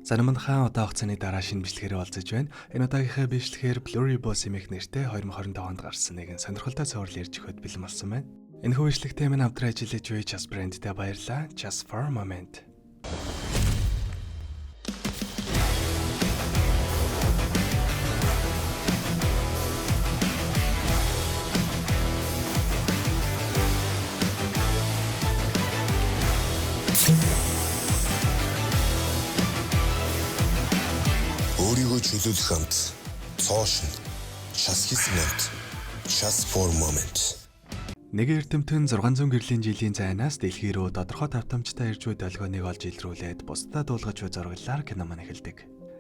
Зарим хаан удаа хугацааны дараа шинэ бичлэгээр уулзаж байна. Энэ удаагийнхаа бичлэгээр Blurry Boss хэмээх нэртэй 2025 онд гарсан нэгэн сонирхолтой цуврал ярьж өгөхөд бэлэн болсон байна. Энэхүү бичлэгтээ минь хамтран ажиллаж буй Chas брэндтэй баярлалаа. Just for a moment. Өөрийгөө чөлөөлөх амт, цоо шинэ, шас хийсэн амт, just for moment. Нэг эрдэмтэн 600 гэрлийн жилийн зайнаас дэлхий рүү тодорхой тавтамжтай ирж буй долгионыг олж илрүүлээд бусдад дуулгаж буй зураглалаар кино маань эхэлдэг.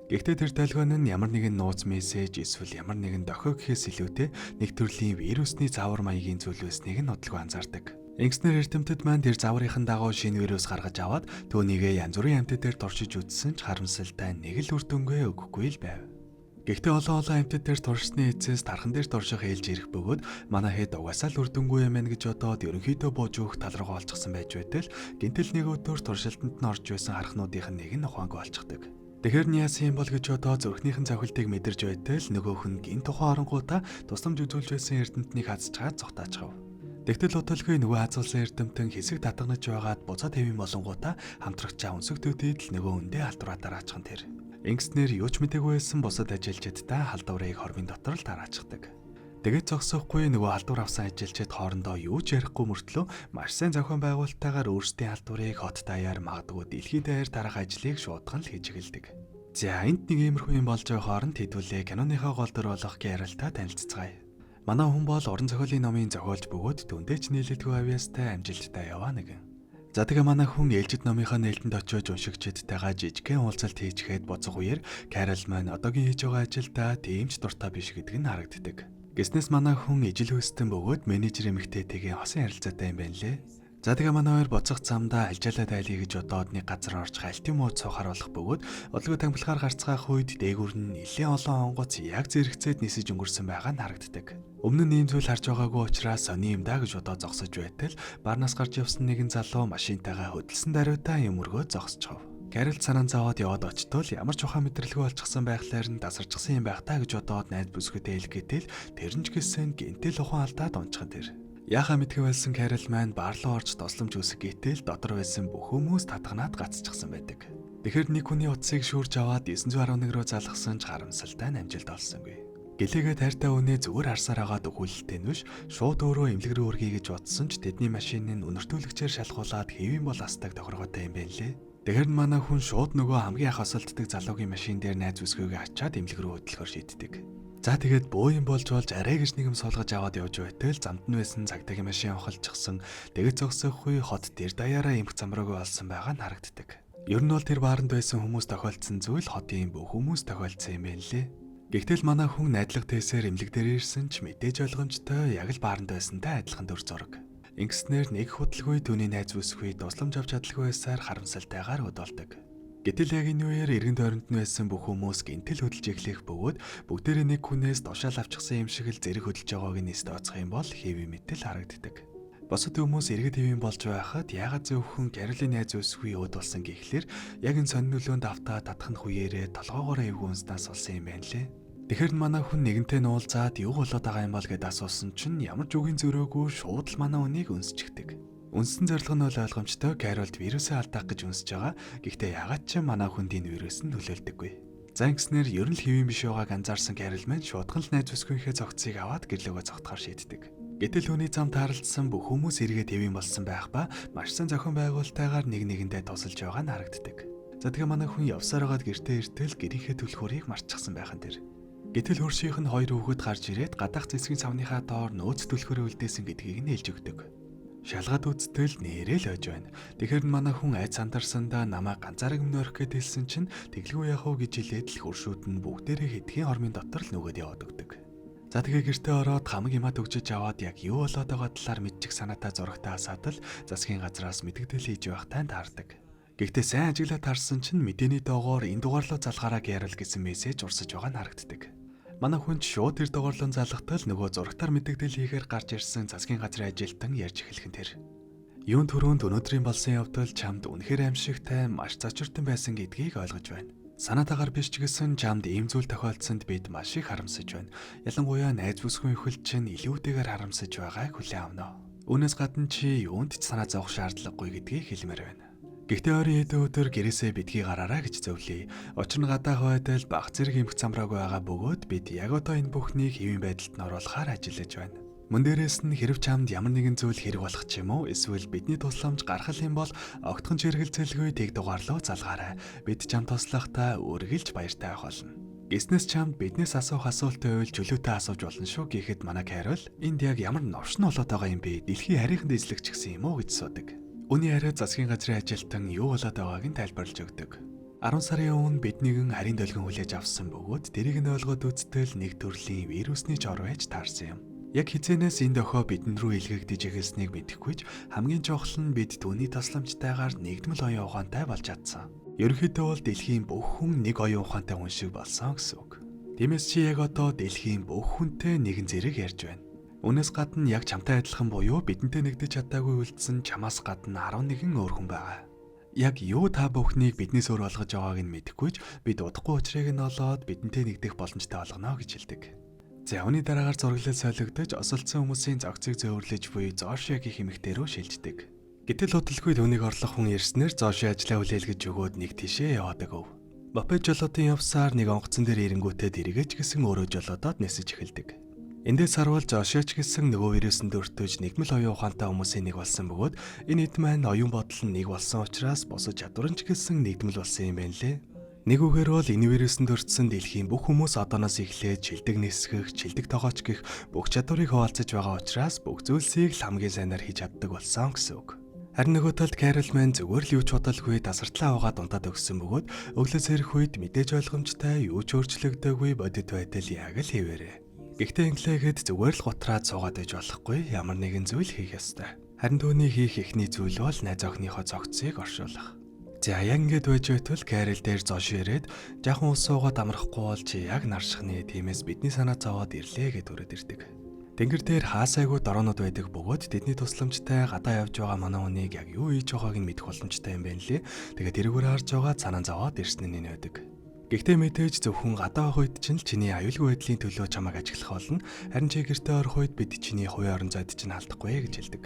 Гэхдээ тэр долгион нь ямар нэгэн нууц мессеж эсвэл ямар нэгэн дохио гэхээс илүүтэй нэг төрлийн вирусны заавар маягийн зүйл байсныг нь удалгүй анзаардаг. Ингэснээр эрдэмтэд маань тэр зааврынхан дагуу шинэ вирус гаргаж аваад түүнийгээ янз бүрийн амьтад дээр туршиж үзсэн ч харамсалтай нэг л үр дүнгээ өгөхгүй л байв. Гэхдээ олон олон амьтад дээр туршсны эцэс тархан дээр турших ээлж ирэх бөгөөд манай хэд угаасаа л үр дүнгүй юм байна гэж бодоод ерөнхийдөө бууж өгөх тал руугаа олчихсан байж байтал гинтэл нэг өдөр туршилтанд нь орж байсан харахнуудынх нь нэг нь ухаангүй олчихдаг. Тэгэхээр нь яасан юм бол гэж бодоод зүрхнийхэн цохилтыг мэдэрч байтал нөгөөх нь гин тухайн оронгуудаа тусламж үзүүлж байсан эрдэмтнийг хазчгаад зугтаачхав. Тэгтэл удалгүй нөгөө хазуулсан эрдэмтэн хэсэг татганаж байгаад буцаад хэвийн болонгуудаа хамтрагчаа өнсөг төдийд л нөгөө үндэ халдвараа дараачих нь тэр. Ингэснээр юу ч мдэггүй байсан бусад ажилчидтай халдварыг хормын дотор л тараачдаг. Тэгээд зогсохгүй нөгөө халдвар авсан ажилчид хоорондоо юу ч ярихгүй мөртлөө маш сайн зохион байгуулалттайгаар өөрсдийн халдварыг хот даяар магадгүй дэлхий даяар тарах ажлыг шуудхан л хийж эхэлдэг. За энд нэг иймэрхүү юм болж байгаа хооронд хэдүүлээ киноныхоо гол дүр болох Гэрэлтаа танилцацгаая. Манай хүн бол уран зохиолын номын зохиолч бөгөөд дүндээ ч нийлэлгүй авьяастай амжилттай яваа нэгэн. За тэгээ манай хүн ээлжид номынхаа нээлтэнд очиж уншигчдтайгаа жижигхэн уулзалт хийчихэд буцах үеэр Карол маань одоогийн хийж байгаа ажилдаа тийм ч дуртай биш гэдэг нь харагддаг. Гэснээс манай хүн ижил хөөстөн бөгөөд менежер эмэгтэйтэйгээ хосын харилцаатай юм байна лээ. За тэгээ манай хоёр буцах замдаа альжаалаа дайлъя гэж бодоод нэг газар орж галтын мууд суухаар болох бөгөөд удалгүй тамхилахаар гарцгаах үед дээгүүр нь нэлээн олон онгоц яг зэрэгцээд нисэж өнгөрсөн байгаа нь харагддаг. Өмнө нь ийм зүйл харж байгаагүй учраас сони юм да гэж бодоод зогсож байтал барнаас гарч явсан нэгэн залуу машинтайгаа хөдөлсөн даруйдаа юм өргөө зогсчихов. Каролд санаан зовоод яваад очтол ямар ч ухаан мэдрэлгүй болчихсон байхлаар нь тасарчихсан юм байх та гэж бодоод найз бүсгүйтэй хэлэх гэтэл тэр нь ч гэсэн гинтэл ухаан алдаад унчихan тэр. Яхаа мэдгүй байсан Карол маань барлуу орж тосломж үсэх гэтэл дотор байсан бүх хүмүүс татганаад гацчихсан байдаг. Тэгэхээр нэг хүний утсыг шүүрж аваад 911 рүү залгасан ч харамсалтай нь амжилт олсонгүй. Гэлээгээ тайртай үнэ зүгээр харсаар агаад өгүүлэлтэй нь биш шууд өөрөө эмнэлэг рүү өргөе гэж бодсон ч тэдний машин нь үнэртүүлэгчээр шалгуулад хэвийн бол астаг тохиргоотой юм байна лээ. Тэгэхээр нь манай хүн шууд нөгөө хамгийн анх осолддог залуугийн машин дээр найз бүсгүйгээ ачаад эмнэлэг рүү хөдлөхөөр шийддэг. За тэгээд бөө юм болж болж арай гэж нэг юм суулгаж аваад явж байтал замд нь байсан цагдаагийн машин онхолчихсон. Тэгээд зогсохгүй хот дээр даяараа эмх замраагүй болсон байгаа нь харагддаг. Ер нь бол тэр бааранд байсан хүмүүс тохиолдсон зүйл хотын бүх хүмүүс тохиолдсон юм байна лээ. Гэхдээ л манай хүн найдлага тээсээр эмнэлэг дээр ирсэн ч мэдээж ойлгомжтой яг л бааранд байсантай адилхан дүр зураг. Ингэснээр нэг худалгүй түүний найз бүсгүй тусламж авч чадалгүй байсаар харамсалтайгаар өдөлдөг. Гэтэл яг энэ үеэр эргэн тойронд нь байсан бүх хүмүүс гинтэл хөдөлж эхлэх бөгөөд бүгдээрээ нэг хүнээс тушаал авчихсан юм шиг л зэрэг хөдөлж байгааг нь тооцох юм бол хэвийн мэтэл харагддаг. Босод хүмүүс иргэд хэвийн болж байхад яагаад зөвхөн Каролин найз бүсгүй өөд болсон гэхлээр яг энэ сонин нөлөөнд автаа татах нь хүйээрээ толгоогоороо эвгүй унснаас болсон юм байна лээ. Тэгэхээр нь манай хүн нэгэнтэй нуулзаад юу болоод байгаа юм бол гэд асуусан чинь ямар ч үгийн зөрөөгүй шууд л манай хүнийг өнсчихдэг. Үнсэн зорилго нь бол ойлгомжтой Каролд вирусээ алдаах гэж үнсэж байгаа. Гэхдээ яагаад ч манай хүнд энэ вирус нь нөлөөлдөггүй. За ингэснээр ер нь л хэвийн биш байгааг анзаарсан Карол маань шуудхан л найз бүсгүйнхээ цогцыг аваад гэрлөөгөө цогтохоор шийддэг. Гэтэл хүний зам тааралдсан бүх хүмүүс эргээд хэвийн болсон байх ба маш сайн зохион байгуулалтайгаар нэг нэгэндээ тусалж байгаа нь харагддаг. За тэгээ манай хүн явсаар байгаад гэртээ иртэл гэрийнхээ түлхүүрийг марчихсан байх нь тэр. Гэтэл хөршийнх нь хоёр хүүхэд гарч ирээд гадаах зэсгийн савныхаа доор нөөц түлхүүрээ үлдээсэн гэдгийг нь хэлж өгдөг. Шалгаад үзтэл нэрээ л ойж байна. Тэгэхээр нь манай хүн айд сандарсандаа намайг ганцаараа өмнө орох гээд хэлсэн чинь тэглгүй яах вэ гэж хэлээд л хөршүүд нь бүгдээрээ хэдхэн хормын дотор л нүгэд яваад өгдөг. За тэгээ гэртээ ороод хамаг юмаа төгжиж аваад яг юу болоод байгаа талаар мэдчих санаатай зурагтаа асаад л засгийн газраас мэдгдэл хийж байхтай таардаг. Гэхдээ сайн ажиглаад харсан чинь мэдээний доогоор энэ дугаарлуу залгаараа гэрэл гэсэн мессеж урсаж байгаа нь харагддаг. Манай хүн ч шууд тэр дугаарлан залгатал нөгөө зурагтаар мэдгдэл хийхээр гарч ирсэн засгийн газрын ажилтан ярьж эхлэх нь тэр. Юун түрүүнд өнөөдрийн болсон явдал чамд үнэхээр аимшигтай маш зочиртон байсан гэдгийг ойлгож байна. Санаатаагаар биш ч гэсэн чамд ийм зүйл тохиолдсонд бид маш их харамсаж байна. Ялангуяа найз бүсгүй өхөл чинь илүүтэйгээр харамсаж байгааг хүлээн авна. Үүнээс гадна чи юунд ч санаа зовох шаардлагагүй гэдгийг хэлмээр байна. Гэхдээ ойрын хэдэн өдөр гэрээсээ битгий гараарай гэж зөвлөе. Учир нь гадаах байдал баг зэрэг эмх замраагүй байгаа бөгөөд бид яг одоо энэ бүхнийг хэвийн байдалд нь оруулахаар ажиллаж байна. Мөн дээрээс нь хэрв чамд ямар нэгэн зүйл хэрэг болох ч юм уу эсвэл бидний тусламж гарах юм бол огтхон ч эргэлзэлгүй тэг дугаар руу залгаарай. Бид чам туслахдаа үргэлж баяртай байх болно. Гиснээс чамд биднээс асуух асуулт байвал чөлөөтэй асууж болно шүү гэхэд манай Карол энд яг ямар новшин болоод байгаа юм бэ? Дэлхийн харийнханд эзлэгч гэсэн юм уу гэж асуудаг. Үүний хариу засгийн газрын ажилтан юу болоод байгааг нь тайлбарлаж өгдөг. 10 сарын өмнө бид нэгэн харийн долгион хүлээж авсан бөгөөд тэрийг нь ойлгоод үзтэл нэг төрлийн вирусны жор байж таарсан юм. Яг хизээнээс энэ дохио бидэн рүү илгээгдэж эхэлснийг мэдэхгүй ч хамгийн чухал нь бид түүний тусламжтайгаар нэгдмэл оюун ухаантай болж чадсан. Ерөнхийдөө бол дэлхийн бүх хүн нэг оюун ухаантай хүн шиг болсон гэсэн үг. Тиймээс чи яг одоо дэлхийн бүх хүнтэй нэгэн зэрэг ярьж байна. Үүнээс гадна яг чамтай адилхан буюу бидэнтэй нэгдэж чадаагүй үлдсэн чамаас гадна 11 өөр хүн байгаа. Яг юу та бүхнийг биднээс өөр болгож байгааг нь мэдэхгүй ч бид удахгүй учрыг нь олоод бидэнтэй нэгдэх боломжтой болгоно гэж хэлдэг. За үүний дараагаар зураглал солигдож осолдсон хүмүүсийн зогцыг зөөвөрлөж буй Зошиа гэх эмэгтэй рүү шилждэг. Гэтэл удалгүй түүнийг орлох хүн ирснээр Зошиа ажлаа хүлээлгэж өгөөд нэг тишээ яваадаг өв. Мопед жолоодын явсаар нэг онгоцон дээр ирэнгүүтээ дэргэж гисэн өөрөө жолоодоод нисэж эхэлдэг. Эндээс харуул Зошиа ч гэсэн нөгөө вирусэнд өртөж нэгмэл оюун ухаантай хүмүүсийн нэг болсон бөгөөд энэ хэд маань оюун бодол нь нэг болсон учраас босож чадвар нь ч гэсэн нэгдмэл болсон юм байна лээ. Нэг үгээр бол энэ вирусэнд өртсөн дэлхийн бүх хүмүүс одооноос эхлээд шилдэг нисгэх, шилдэг тогооч гэх бүх чадварыг хуваалцаж байгаа учраас бүх зүйлсийг л хамгийн сайнаар хийж чаддаг болсон гэсэн үг. Харин нөгөө талд Карол маань зүгээр л юу ч бодолгүй тасартлаа аваад унтаад өгсөн бөгөөд өглөө сэрэх үед мэдээж ойлгомжтой юу ч өөрчлөгдөөгүй бодит байдал яг л хэвээрээ. Гэхдээ инглээгээд зүгээр л гутраад суугаад байж болохгүй ямар нэгэн зүйл хийх ёстой. Харин түүний хийх эхний зүйл бол найз охиныхоо цогцсыг оршуулах. За яг ингэж байж байтал Карел дээр зоош ирээд жаахан ус суугаад амрахгүй бол чи яг наршихны тиймээс бидний санаа зовоод ирлээ гэд өрөөд ирдэг. Тэнгэр дээр хаасайгүй дронууд байдаг бөгөөд тэдний тусламжтай гадаа явж байгаа манай хүнийг яг юу хийж байгааг нь мэдэх боломжтой юм байна лээ. Тэгээд тэрүүгээр харж байгаа санаа зовоод ирсэн нь байдаг. Гэхдээ мэдээж зөвхөн гадаа байх үед чинь л чиний аюулгүй байдлын төлөө чамайг ажиглах болно. Харин чи гэртээ орох үед бид чиний хувийн орон зайд чинь алдахгүй гэж хэлдэг.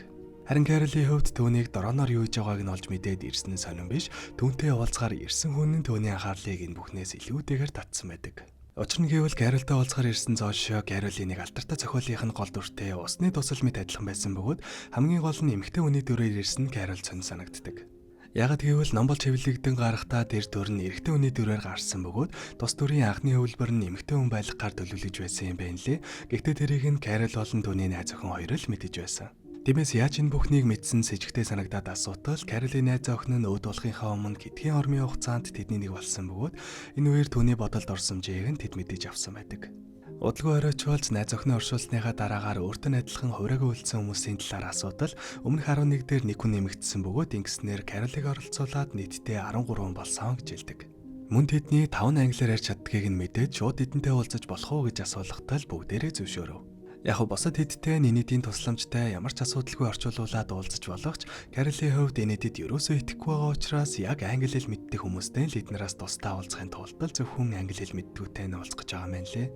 Харин Кэролийн хувьд түүнийг дроноор юу хийж байгааг нь олж мэдээд ирсэн нь сонирн биш. Түүнтэй уулзахаар ирсэн хүн нь түүний анхаарлыг энэ бүхнээс илүүтэйгээр татсан байдаг. Учир нь гэвэл Кэролтой уулзахаар ирсэн Зошио Кэролийн нэг алдартай зохиолынх нь гол дүртэй усны дусал мэт адилхан байсан бөгөөд хамгийн гол нь эмэгтэй хүний дүрээр ирсэн Кэрол сонь санагддаг. Яагаад гэвэл ном болж хэвлэгдэн гарахдаа тэр дүр нь эрэгтэй хүний дүрээр гарсан бөгөөд тус дүрийн анхны хөвлбөр нь эмэгтэй хүн байлгаар төлөвлөж байсан юм байна лээ. Гэхдээ тэрийг нь Кэрол болон түүний найз охин хоёр л мэдэж байсан. Тиймээс яаж энэ бүхнийг мэдсэн сэжигтэй санагдаад асуудал Кэролийн найз охин нь өөд болохынхаа өмнө хэдхэн ормын хугацаанд тэдний нэг болсон бөгөөд энэ үеэр түүний бодолд орсон жээг нь тэд мэдэж авсан байдаг. Удалгүй оройч болж найз охины оршуулсныхаа дараагаар өөртөө нь адилхан хувраагүй үлдсэн хүмүүсийн талаар асуудал өмнөх 11 дээр нэг хүн нэмэгдсэн бөгөөд ингэснээр Кэролыг оролцуулаад нийтдээ 13 хүн болсон гэж хэлдэг. Мөн тэдний 5 англиар ярьж чаддгийг нь мэдээд шууд эдэнтэй уулзаж болох уу гэж асуулгатай л бүгдээрээ зөвшөөрөв. Яг нь босод хэдтэй Нинидийн тусламжтай ямар ч асуудалгүй орчуулуулаад уулзаж болох ч Кэролийн хувьд Энэдэд ерөөсөө итгэхгүй байгаа учраас яг англи хэл мэддэг хүмүүстэй л эднээс тусдаа уулзахын тулд л зөвхөн англи хэл мэддэггүйтэй нь уулзах гэж байгаа юм байна лээ.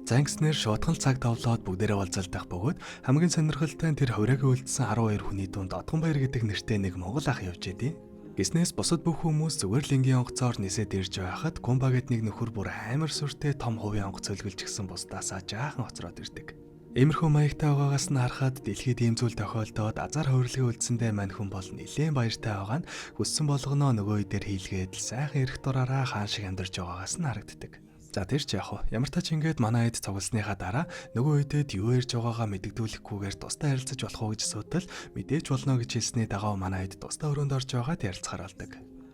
За ингэснээр шуудхан цаг товлоод бүгдээрээ уулзалдах бөгөөд хамгийн сонирхолтой нь тэр хувраагүй үлдсэн 12 хүний дунд Одгонбаяр гэдэг нэртэй нэг монгол ах явж идэв. Гиснээс бусад бүх хүмүүс зүгээр л энгийн онгоцоор нисээд ирж байхад Кумба гэд нэг нөхөр бүр амар сүртэй том хувийн онгоц хөлгөлж гисэн бусдаасаа жаахан хоцроод ирдэг. Иймэрхүү маягтай байгаагаас нь харахад дэлхийд ийм зүйл тохиолдоод азар хувирлагын үлдсэндээ мань хүн бол нэлээд баяртай байгаа нь хүссэн болгоноо нөгөө үедэр хийлгээд л сайхан эрх дураараа хаан шиг амьдарч байгаагаас нь харагддаг. За тэр ч яах вэ? Ямар тач ингээд манай хэд цугласныхаа дараа нөгөө үедэд юу ярьж байгаагаа мэдэгдүүлэхгүйгээр тусдаа ярилцаж болох уу гэж асуудал мэдээж болно гэж хэлсний дагуу манай хэд тусдаа өрөөнд орж байгаад ярилцахаар болдог.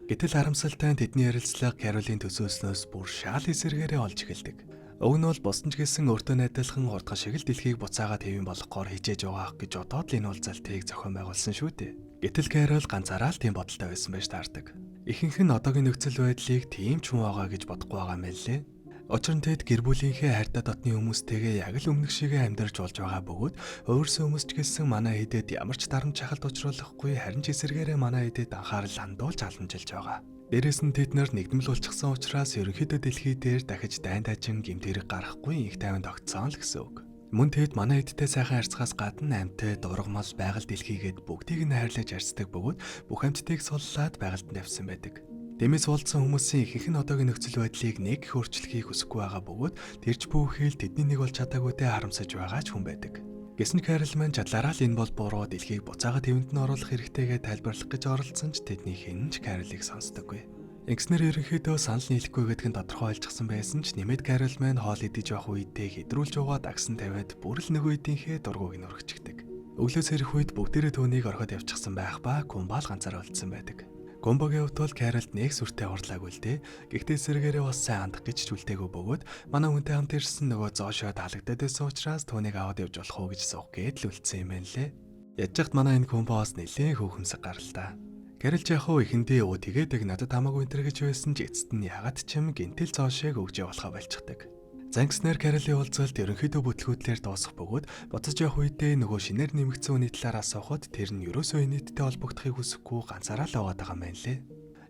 Гэтэл харамсалтай нь тэдний ярилцлага Кэролийн төсөөлснөөс бүр шал эсэргээрээ олж эхэлдэг. Уг нь бол бусдын ч гэсэн өөртөө найдалхан хурдхан шиг л дэлхийг буцаагаад хэвэн болохгоор хичээж байгаа гэж бодоод л энэ уулзалтыг зохион байгуулсан шүү дээ. Гэтэл Кэрол ганцаараа л тийм бодолтой байсан байж таардаг. Ихэнх нь одоогийн нөхцөл байдлыг тийм ч хүн байгаа гэж бодохгүй байгаа юм байна лээ. Учир нь тэд гэр бүлийнхээ хайртай дотны хүмүүстэйгээ яг л өмнөх шигээ амьдарч болж байгаа бөгөөд өөрсөө хүмүүс ч гэсэн манай хэдэд ямар ч дарамт шахалт учруулахгүй харин ч эсэргээрээ манай хэдэд анхаарал хандуулж халамжилж байгаа. Дээрээс нь тэд нар нэгдмэл болчихсон учраас ерөнхийдөө дэлхий дээр дахиж дайн дажин гэмт хэрэг гарахгүй их тайван тогтсон л гэсэн үг. Мөн тэд манай эдтэй сайхан харьцахаас гадна амьтад, ургамал, байгаль дэлхийгээд бүгдийг нь хайрлаж харьцдаг бөгөөд бүх амьтдыг суллаад байгальд нь тавьсан байдаг. Дэмэс уулзсан хүмүүсийн ихэнх нь одоогийн нөхцөл байдлыг нэг их өөрчлөхийг хүсэхгүй байгаа бөгөөд тэрч бүхэл тэдний нэг болж чадаагүйдээ харамсаж байгаа ч хүн байдаг. Гэсэн Карл маань чадлаараа л энэ бол буруу, дэлхийг буцаагаад хэвэнд нь оруулах хэрэгтэйгээ тайлбарлах гэж оролдсон ч тэдний хэн ч Карлыг сонсдоггүй. Ингэснээр ерөнхийдөө санал нийлэхгүй гэдг нь тодорхой ойлгосон байсан ч нэмээд Карл маань хоол идэж явах үедээ хэдрүүлж угаад агсан тавиад бүр л нөгөө эдийнхээ дургуг нь өргөчгдөг. Өглөө сэрэх үед бүгдээрээ түүнийг орхиод явчихсан байх ба Кумбал ганцаараа үлдсэн байдаг. Гомбогийн хувьд бол Каролд нэг сүртэй хурлаагүй л дээ. Гэхдээ эсрэгээрээ бас сайн хандах гэж ч үлдээгүй бөгөөд манай хүнтэй хамт ирсэн нөгөө зоошоо таалагдаад байсан учраас түүнийг аваад явж болох уу гэж суух гээд л үлдсэн юм байна лээ. Ядж хат манай энэ Гомбоос нэлээд хөөхөмсөг гарлаа. Каролж яг хуу эхэндээ өө тэгээд яг надад хамаагүй энэ төр гэж байсан ч эцэст нь ягаад ч юм гинтэл зоошоог өгж явуулахаа болчихдаг. Зангиснаар Каролийн уулзалт ерөнхийдөө бүтлгүүтлэр дуусах бөгөөд буцаж явах үедээ нөгөө шинээр нэмэгдсэн хүний талаар асуухад тэр нь ерөөсөө Энидтэй холбогдохыг хүсэхгүй ганцаараа л яваад байгаа юм байна лээ.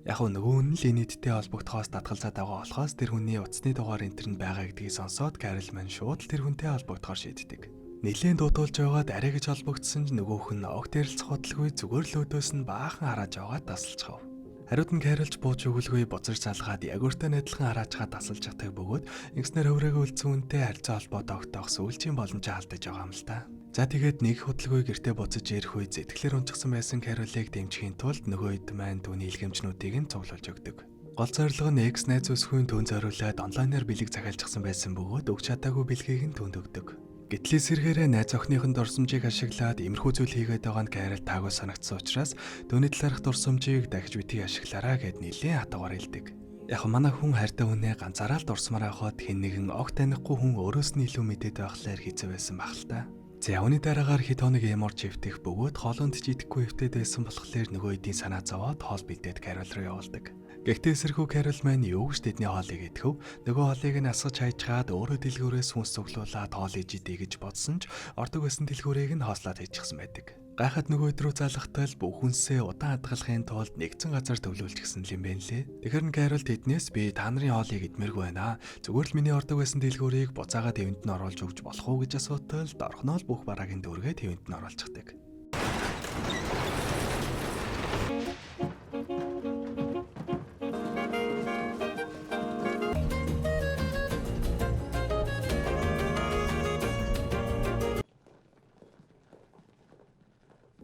Яг нь нөгөө хүн л Энидтэй холбогдохоос татгалзаад байгаа болохоос тэр хүний утасны дугаар энэ төр нь байгаа гэдгийг сонсоод Карол маань шууд л тэр хүнтэй холбогдохоор шийддэг. Нилээн дуудуулж байгаад арай гэж холбогдсон ч нөгөөх нь огт ярилцах удалгүй зүгээр л өдөөс нь баахан харааж яваад тасалчихав. Хариуд нь Каролж бууж өгөлгүй бузар залгаад яг өөртөө адилхан хараачгаа тасалж явдаг бөгөөд ингэснээр хөврөөгөө үлдсэн үнтэй харилцаа холбоо тогтоох сүүлчийн боломжоо алдаж байгаа юм л та. За тэгээд нэг худалгүй гэртээ буцаж ирэх үед зэтгэлээр унчихсан байсан Каролыг дэмжихийн тулд нөгөө хэд маань түүний илгээмжнүүдийг нь цуглуулж өгдөг. Гол зорилго нь экс найз өсгүйн түн зориулаад онлайнаар бэлэг захиалчихсан байсан бөгөөд өгч чадаагүй бэлгийг нь түнд өгдөг. Гэтэл эсэргээрээ найз охиных нь дурсамжийг ашиглаад иймэрхүү зүйл хийгээд байгаа нь Карол таагүй санагдсан учраас түүний талаарх дурсамжийг дахиж битгий ашиглаараа гэд нэлээд хатуугаар хэлдэг. Яг манай хүн хайртай хүнээ ганцаараа л дурсмаар авахад хэн нэгэн огт танихгүй хүн өөрөөс нь илүү мэдээд байхлаар хэцүү байсан байх л та. За үүний дараагаар хэд хоног эморч эвтэх бөгөөд хоолонд ч идэхгүй эвтээд байсан болохоор нөгөө эдийн санаа зовоод хоол бэлдээд Карол руу явуулдаг. Гэхдээ эсэрхүү Карол маань юу гэж тэдний хоолыг идэхэв. Нөгөө хоолыг нь асгаж хайжгаад өөрөө дэлгүүрээс хүнс цуглуулад хоол иж идэ гэж бодсон ч ордог байсан дэлгүүрийг нь хоослоод хийчихсэн байдаг. Гайхаад нөгөө өдрөө залхтал бүх хүнсээ удаан хадгалахын тулд нэгдсэн газар төвлүүлчихсэн юм байна лээ. Тэгэхээр нь Карол тэднээс би та нарын хоолыг идмээргүй байна. Зүгээр л миний ордог байсан дэлгүүрийг буцаагаад хэвэнд нь оруулж өгч болох уу гэж асуутал дорхноо л бүх бараагийн дүүргээд хэвэнд нь оруулчихдаг.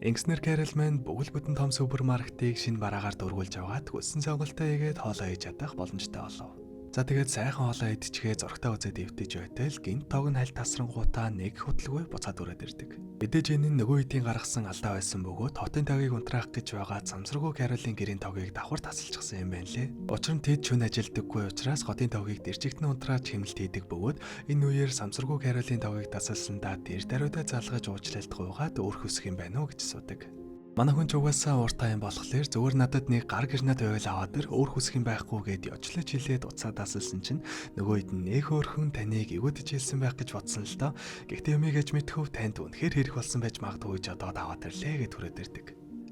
Ингэснээр Карол маань бүгэл бүтэн том супермаркетыг шинэ бараагаар дөрвүүлж аваад хүссэн сонголтоо хийгээд хоолоо хийж чадах боломжтой болов. За тэгээд сайхан хоолоо идчихээ зургтаа үзээд эвдэж байтал гинт тог нь хальт тасрангуудаа нэг хөдөлгүй буцаад өрөөд ирдэг. Мэдээж энэ нь нөгөө эдийн гаргасан алдаа байсан бөгөөд хотын тогийг унтраах гэж байгаа замсаргүй Каролын гэрийн тогийг давхар тасалчихсан юм байна лээ. Учир нь тэд шөнө ажилдаггүй учраас хотын тогийг дэрчигтэн унтрааж хэмнэлт хийдэг бөгөөд энэ үеэр самсаргүй Каролын тогийг тасалсандаа тэр даруйдаа залгаж уучлалт гуйгаад өөр хөсөх юм байна уу гэж асуудаг. Манай хүн ч угаасаа ууртай юм болохоор зүгээр надад нэг гар гернат байвал аваад ир өөр хүсэх юм байхгүй гэд ёжлож хилээд уцаа тасалсан чинь нөгөө хэд нь нэх өөрхөн таныг эгүүдэж хэлсэн байх гэж бодсон л доо. Гэхдээ юмыг аж мэдхөв танд үнэхээр хэрэг болсон байж магадгүй гэж одоод аваад ирлээ гэд түрээд ирдэг.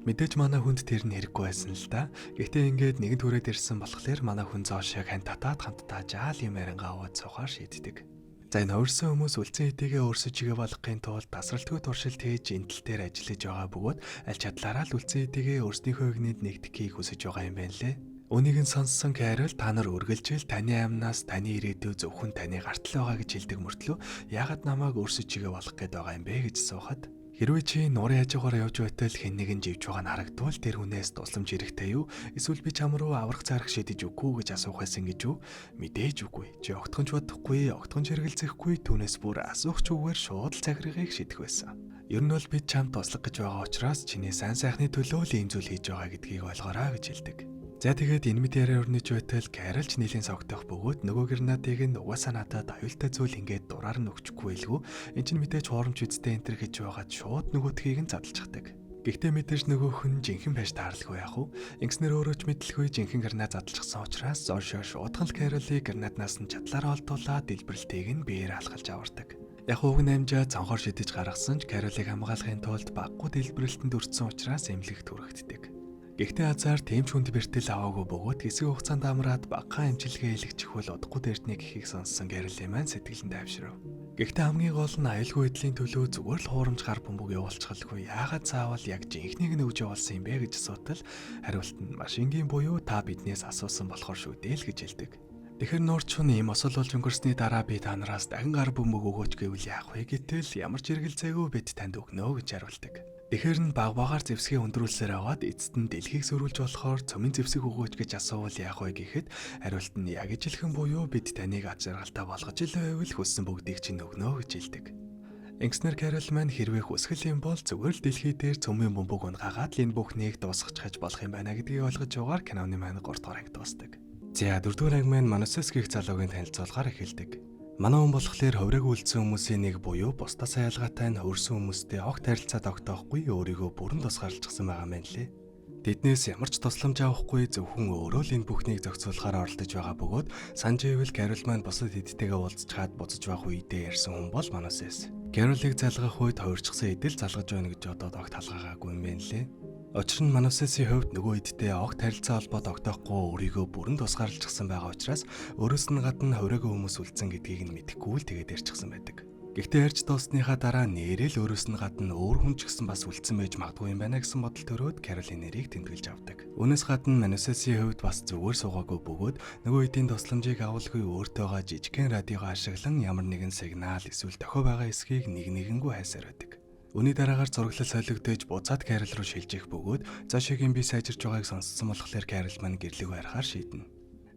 Мэдээж манай хүнд тэр нь хэрэггүй байсан л да. Гэхдээ ингээд нэгэн түрээд ирсэн болохоор манай хүн зоошоог хань татаад хамтдаа жаал юм яриангаа аваад сухаар шийддэг. За энэ хувирсан хүмүүс үлдсэн хэдийгээ өөрсөж чигээ болгохын тулд тасралтгүй туршилт хийж энэ тал дээр ажиллаж байгаа бөгөөд аль чадлаараа л үлдсэн хэдийгээ өөрсдийнхөө эгнэд нэгдэхийг хүсэж байгаа юм байна лээ. Үнийг нь сонссон Карол та нар үргэлжил таны амнаас таны ирээдүй зөвхөн таны гартал байгаа гэж хэлдэг мөртлөө яагаад намайг өөрсөж чигээ болгох гээд байгаа юм бэ гэж асуухад хэрвээ чи нуурын хажуугаар явж байтал хэн нэгэн живж байгаа нь харагдвал тэр хүнээс тусламж хэрэгтэй юу? Эсвэл би чам руу аврах зарах шийдэж өгөхгүй гэж асуух байсан гэж юу? Мэдээж үгүй. Чи огтхон ч бодохгүй, огтхон ч хэрэгэлзэхгүй, түүнээс бүр асуух ч үгээр шууд л захиргаыг шийдэх байсан. Ер нь бол бид чамд туслах гэж байгаа учраас чиний сайн сайхны төлөө л ийм зүйл хийж байгаа гэдгийг ойлгоорой гэж хэлдэг. За тэгээд энэ мэд яриа өрнөж байтал Каролч нийлийн согтох бөгөөд нөгөө гранатыг нь угаасаа надад аюултай зүйл ингээд дураар нь өгчихгүй илгүү. Эн чинь мэдээж хуурамч үсттэй энтер гэж байгаад шууд нөгөөдхийг нь задлчихдаг. Гэхдээ мэдээж нөгөөх нь жинхэнэ байж таарлгүй яах вэ? Ингэснээр өөрөө ч мэдлгүй жинхэнэ гранат задлчихсан учраас Зошо шуудхан л Каролыг гранатнаас нь чадлаараа олдуулаад дэлбэрэлтийг нь биеэр алхалж авардаг. Яг уг нь амжаа цонхоор шидэж гаргасан ч Каролыг хамгаалахын тулд баггүй дэлбэрэлтэнд өртсөн учраас эмнэлэгт хүрэгддэг. Гэхдээ азар тийм ч хүнд бэртэл аваагүй бөгөөд хэсэг хугацаанд амраад багахан эмчилгээ хийлгэчихвэл удахгүй дэрднэ гэхийг сонссон Кэролийн маань сэтгэл нь тайвшрав. Гэхдээ хамгийн гол нь аюулгүй байдлын төлөө зүгээр л хуурамч гар бөмбөг явуулчихалгүй яагаад заавал яг жинхнийг нь өгж явуулсан юм бэ гэж асуудал хариулт нь маш энгийн буюу та биднээс асуусан болохоор шүү дээ л гэж хэлдэг. Тэгэхээр нуурч хүн ийм осол болж өнгөрсний дараа би та нараас дахин гар бөмбөг өгөөч гэвэл яах вэ гэтэл ямар ч эргэлзээгүй бид танд өгнө гэж хариулдаг. Тэгэхээр нь баг багаар зэвсгээ өндрүүлсээр аваад эцэст нь дэлхийг сөрүүлж болохоор цөмийн зэвсэг өгөөч гэж асуувал яах вэ гэхэд хариулт нь яг ижилхэн буюу бид таныг аз жаргалтай болгож ил байвал хүссэн бүгдийг чинь өгнө гэж хэлдэг. Ингэснээр Кэрол маань хэрвээ хүсгэл юм бол зүгээр л дэлхий дээр цөмийн бөмбөг унгаагаад л энэ бүхнийг дуусгачих болох юм байна гэдгийг ойлгож байгаагаар киноны маань 3 дугаар анги дуусдаг. За 4 дугаар анги маань Манусес гэх залуугийн танилцуулгаар эхэлдэг. Манай хүн болохоор хувраг үлдсэн хүмүүсийн нэг буюу бусдаас ялгаатай нь хөрсөн хүмүүстэй огт харилцаа тогтоохгүй өөрийгөө бүрэн тусгаарлчихсан байгаа юм лээ. Тэднээс ямар ч тусламж авахгүй зөвхөн өөрөө л энэ бүхнийг зохицуулахаар оролдож байгаа бөгөөд санаж ивэл Кэрол маань бусад хэдтэйгээ уулзчаад буцаж байх үедээ ярьсан хүн бол Манусес. Кэролыг залгах үед хувирчихсан эдэл залгаж байна гэж бодоод огт халгаагаагүй юм байна лээ. Учир нь Манусесийн хувьд нөгөө эдтэй огт харилцаа холбоо тогтоохгүй өөрийгөө бүрэн тусгаарлчихсан байгаа учраас өөрөөс нь гадна хувираагүй хүмүүс үлдсэн гэдгийг нь мэдэхгүй л тэгээд ярьчихсан байдаг. Гэхдээ ярьж дууссныхаа дараа нээрээ л өөрөөс нь гадна өөр хүн ч гэсэн бас үлдсэн байж магадгүй юм байна гэсэн бодол төрөөд Кэролин нэрийг тэмдэглэж авдаг. Үүнээс гадна Манусесийн хувьд бас зүгээр суугаагүй бөгөөд нөгөө эдийн тусламжийг авалгүй өөртөөгөө жижигхэн радиого ашиглан ямар нэгэн сигнал эсвэл дохио байгаа эсхийг нэг нэгэнгүй хайсаар байдаг. Үүний дараагаар зураглал солигдож буцаад Кэрол руу шилжих бөгөөд Зошигийн бие сайжирч байгааг сонссон болохоор Кэрол маань гэрлэг барихаар шийднэ.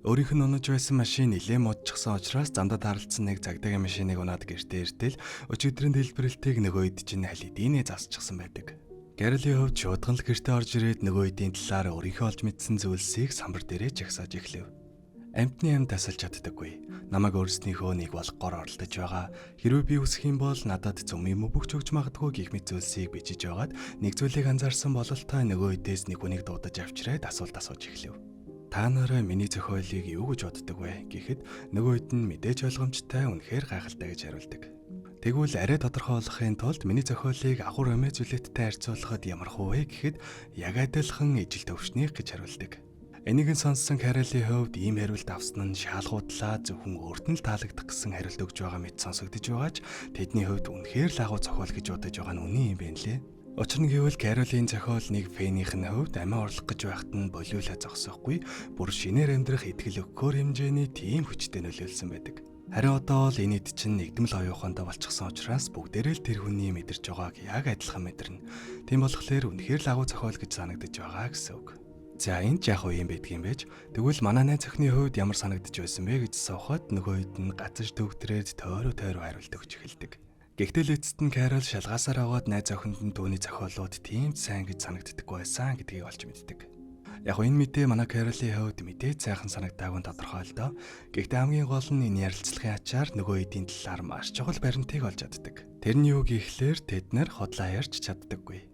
Өөрийнх нь унаж байсан машин нилээн модчихсан учраас замдаа тааралдсан нэг цагдаагийн машиныг унаад гэртээ иртэл өчигдрийн дэлбэрэлтийг нөгөө хэд чинь аль хэдийнэ засчихсан байдаг. Кэролийн хувьд шуудхан л гэртээ орж ирээд нөгөө эдийн талаар өөрийнхөө олж мэдсэн зүйлсийг самбар дээрээ жагсааж эхлэв. Амьтны амьд тасалж чаддаггүй. Намайг өөрснийхөө нэг болгохоор оролдож байгаа. Хэрвээ би үсэх юм бол надад зүм юм бөхч өгч магадгүй гэх мэт зүйлсийг бичиж байгаад нэг зүйлийг анзаарсан бололтой нөгөө эдээс нэг хүнийг дуудаж авчираад асуулт асууж эхлэв. Та нараа миний зохиолыг юу гэж боддог вэ гэхэд нөгөө хэд нь мэдээж ойлгомжтой үнэхээр гайхалтай гэж хариулдаг. Тэгвэл арай тодорхойлохын тулд миний зохиолыг агур Ромео Жулиеттэй харьцуулахад ямар хуу вэ гэхэд яг адилхан ижил төвшнийг гэж хариулдаг. Энийг нь сонссон Кэролийн хувьд ийм хариулт авсан нь шаалгуудлаа зөвхөн өөрт нь л таалагдах гэсэн хариулт өгж байгаа мэт сонсогдож байгаа ч тэдний хувьд үнэхээр л агуу зохиол гэж бодож байгаа нь үнэн юм байна лээ. Учир нь гэвэл Кэролийн зохиол нэг фэнийх нь хувьд амиа орлох гэж байхад нь болиулаа зогсоохгүй бүр шинээр амьдрах итгэл өгөхөөр хэмжээний тийм хүчтэй нөлөөлсөн байдаг. Харин одоо л энэ эд чинь нэгдмэл оюухантай болчихсон учраас бүгдээрээ л тэр хүний мэдэрч байгааг яг адилхан мэдэрнэ. Тийм болохоор үнэхээр л агуу зохиол гэж санагдаж байгаа гэсэн үг. За энд ч яг уу юм байдгийн байж тэгвэл манай найз охины хувьд ямар санагдаж байсан бэ гэж асуухад нөгөө хэд нь гацаж төгтрээд тойроо тойроо хариулт өгч эхэлдэг. Гэхдээ л эцэст нь Кэрол шалгаасаар аваад найз охинд нь түүний зохиолууд тийм ч сайн гэж санагддаггүй байсан гэдгийг олж мэддэг. Яг энэ мэдээ манай Кэролийн хувьд мэдээж сайхан санагдаагүй нь тодорхой л доо. Гэхдээ хамгийн гол нь энэ ярилцлагын ачаар нөгөө эдийн талаар маш чухал баримтыг олж чаддаг. Тэр нь юу гэхлээр тэд нар худлаа ярьж чаддаггүй.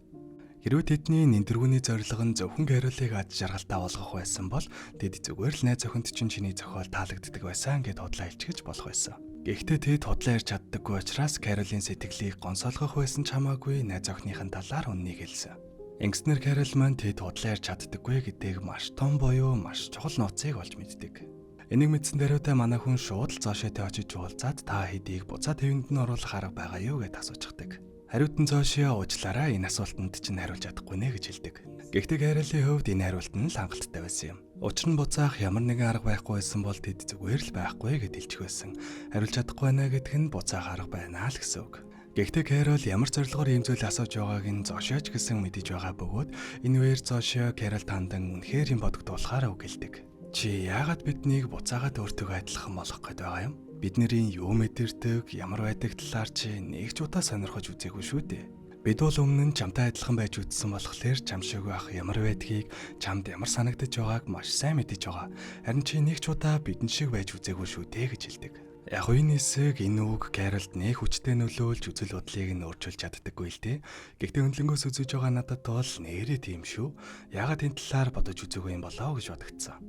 Хэрвээ тэдний нэн тэргүүний зорилго нь зөвхөн Кэролыг ад жаргалтай болгох байсан бол тэд зүгээр л найз охинд чинь чиний зохиол таалагддаг байсан гэд худлаа хэлчихэж болох байсан. Гэхдээ тэд худлаа ярьж чаддаггүй учраас Кэролийн сэтгэлийг гонсоолгох байсан ч хамаагүй найз охиных нь талаар үннийг хэлсэн. Ингэснээр Кэрол маань тэд худлаа ярьж чаддаггүй гэдгийг маш том буюу маш чухал нууцыг олж мэддэг. Энийг мэдсэн даруйтай манай хүн шууд л Зошиотой очиж уулзаад та хэдийг буцаад хэвэнд нь оруулах арга байгаа юу гэд асуучихдаг. Хариуд нь Зошио уучлаарай энэ асуултанд чинь хариулж чадахгүй нэ гэж хэлдэг. Гэхдээ Кэролийн хувьд энэ хариулт нь л хангалттай байсан юм. Учир нь буцаах ямар нэгэн арга байхгүй байсан бол тэд зүгээр л байхгүй гэд хэлчих байсан. Хариулж чадахгүй байна гэдг нь буцаах арга байна л гэсэн үг. Гэхдээ Кэрол ямар зорилгоор ийм зүйл асууж байгааг нь Зошиоч гэсэн мэдэж байгаа бөгөөд энэ үеэр Зошио Кэрол тандан үнэхээр юм бодогдуулахаар үг хэлдэг. Чи яагаад биднийг буцаагаад өөртөөгөө адилхан болгох гээд байгаа юм? Бидний юу мэдэрдэг, ямар байдаг талаар чи нэг ч удаа сонирхож үзээгүй шүү дээ. Бид бол өмнө нь чамтай адилхан байж үзсэн болохоор чам шиг байх ямар байдгийг, чамд ямар санагдаж байгааг маш сайн мэдэж байгаа. Харин чи нэг ч удаа бидэн шиг байж үзээгүй шүү дээ гэж хэлдэг. Яг энэ хэсэг энэ үг Кэролд нэг хүчтэй нөлөөлж үзэл бодлыг нь өөрчилж чаддаггүй л дээ. Гэхдээ өнлөнгөөс үзэж байгаа надад бол нэрээ тийм шүү. Яагаад энэ талаар бодож үзээгүй юм болоо гэж бодогдсон.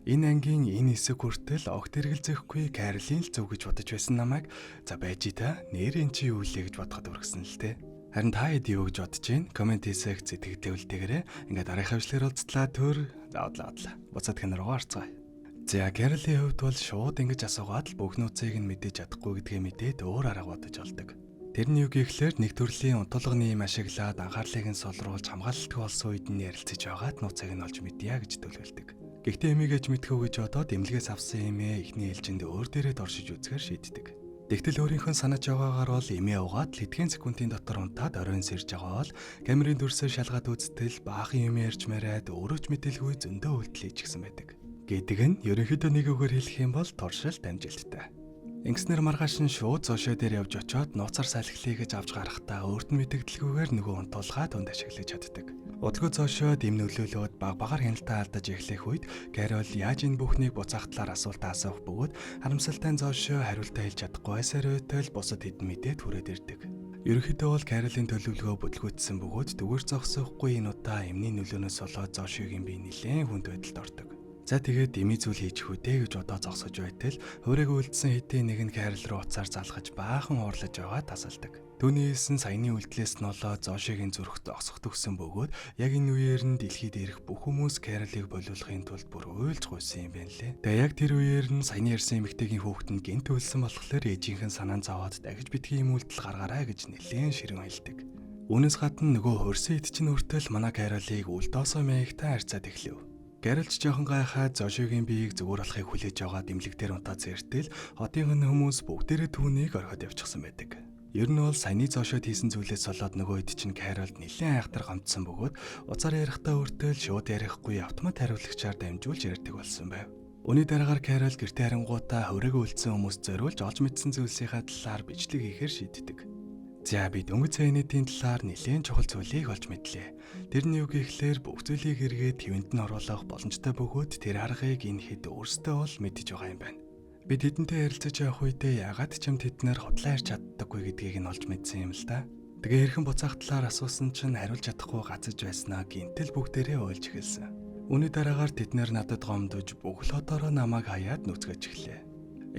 Энэ ангийн энэ хэсэг хүртэл огт эргэлзэхгүй Кэролийн л зөв гэж бодож байсан намайг за байж та нэрээ эн чи юу лээ гэж бодоход өргөсөн л дээ. Харин та хэд юу гэж бодож байна? Comment хийсэх сэтгэгдээ үлдээгээрэй. Ингээд дараагийнхаа бичлэгээр уулзлаа. Төр заавал аадлаа. Буцаад кино руу орцгоё. За, Кэролийн хувьд бол шууд ингэж асуугаад л бүх нууцыг нь мэдээж чадахгүй гэдгээ мэдээд өөр арга бодож олдог. Тэр нь юу гэхлээр нэг төрлийн унтуулганы юм ашиглаад анхаарлыг нь сулруулж хамгаалалтгүй болсон үед нь ярилцаж байгаад нууцыг нь олж мэдье гэж төлөвлөдөг. Гэхдээ эмийгээж мэдхүү гэж бодоод эмнэлгээс авсан эмээ эхний ээлжинд өөр дээрээ доршиж үзэхээр шийддэг. Тэгтэл өөрийнх нь санаж байгаагаар бол эмээ угаад л хэдхэн секундын дотор унтаад оройн сэрж байгаа бол камерын дүрсээр шалгаад үзтэл баахан юм ярьж мараад өөрөө ч мэдээлгүй зөндөө үйлдэл хийчихсэн байдаг. Гэдэг нь ерөнхийдөө нэг үгээр хэлэх юм бол туршилт амжилттай. Ингэснээр маргааш нь шууд зошоо дээр явж очиод нууцаар салхилъя гэж авч гарахдаа өөрт нь мэдэгдэлгүйгээр нөгөө унтуулгаа түнд ашиглаж чаддаг. Удалгүй зошоод эм нөлөөлөөд баг багаар хяналтаа алдаж эхлэх үед Карол яаж энэ бүхнийг буцаах талаар асуултаа асуух бөгөөд харамсалтай нь зошоо хариултаа хэлж чадахгүй байсаар байтал бусад хэдэн мэдээд хүрээд ирдэг. Ерөнхийдөө бол Каролын төлөвлөгөө бүтлгүүтсэн бөгөөд зүгээр зогсохгүй энэ удаа эмний нөлөөнөөс болоод зошоогийн бие нэлээн хүнд байдалд ордог. За тэгээд эми зүйл хийчих үү дээ гэж удаа зогсож байтал хуурайг үлдсэн хэдийн нэг нь Карол руу уцаар залгаж баахан уурлаж байгаа тасалдаг. Түүний хэлсэн саяны үйлдэлээс нь болоод Зошигийн зүрх зогсох төгсөн бөгөөд яг энэ үеэр нь дэлхийд ирэх бүх хүмүүс Кэролыг болиулахын тулд бүр уйлж гуйсан юм байна лээ. Тэгээ яг тэр үеэр нь саяны ярьсан эмэгтэйгийн хүүхэд нь гэнт үлсэн болохоор ээжийнх нь санаан зовоод дахиж битгий юм үйлдэл гаргаарай гэж нэлээн ширүүн хэлдэг. Үүнээс гадна нөгөө хөрсөн эд чинь хүртэл манай Кэролыг үлдөөсөө маягтай харьцаад эхлэв. Гэрэлч жоохон гайхаад Зошигийн биеийг зүгээр болохыг хүлээж байгаа дэмлэг дээр унтаад сэртэл хотын хүмүүс бүгдээрээ түүнийг орхиод явчихсан байдаг. Ер нь бол саяны Зошиод хийсэн зүйлээс болоод нөгөө хэд чинь Кэролд нэлээд айхтар гомдсон бөгөөд уцаар ярихдаа хүртэл шууд ярихгүй автомат хариулагчаар дамжуулж ярьдаг болсон байв. Үүний дараагаар Кэрол гэртээ харангуутаа хуурайг үлдсэн хүмүүст зориулж олж мэдсэн зүйлсийнхаа талаар бичлэг хийхээр шийддэг. За би дөнгөж саяныдын талаар нэлээд чухал зүйлийг олж мэдлээ. Тэр нь юу гэхлээр бүх зүйлийг эргээд хэвэнд нь оруулах боломжтой бөгөөд тэр аргыг энэ хэд өөрсдөө бол мэдэж байгаа юм байна. Би тэдэнтэй ярилцаж явах үедээ ягаад ч юм тэднэр худлаа ярьж чаддаггүй гэдгийг нь олж мэдсэн юм л да. Тэгээ хэрхэн буцаах талаар асуусан чинь хариулж чадахгүй гацаж байснаа гинтэл бүгдээрээ уйлж эхэлсэн. Үүний дараагаар тэднэр надад гомдож бүх л хотоороо намайг хаяад нүцгэж эхлэв.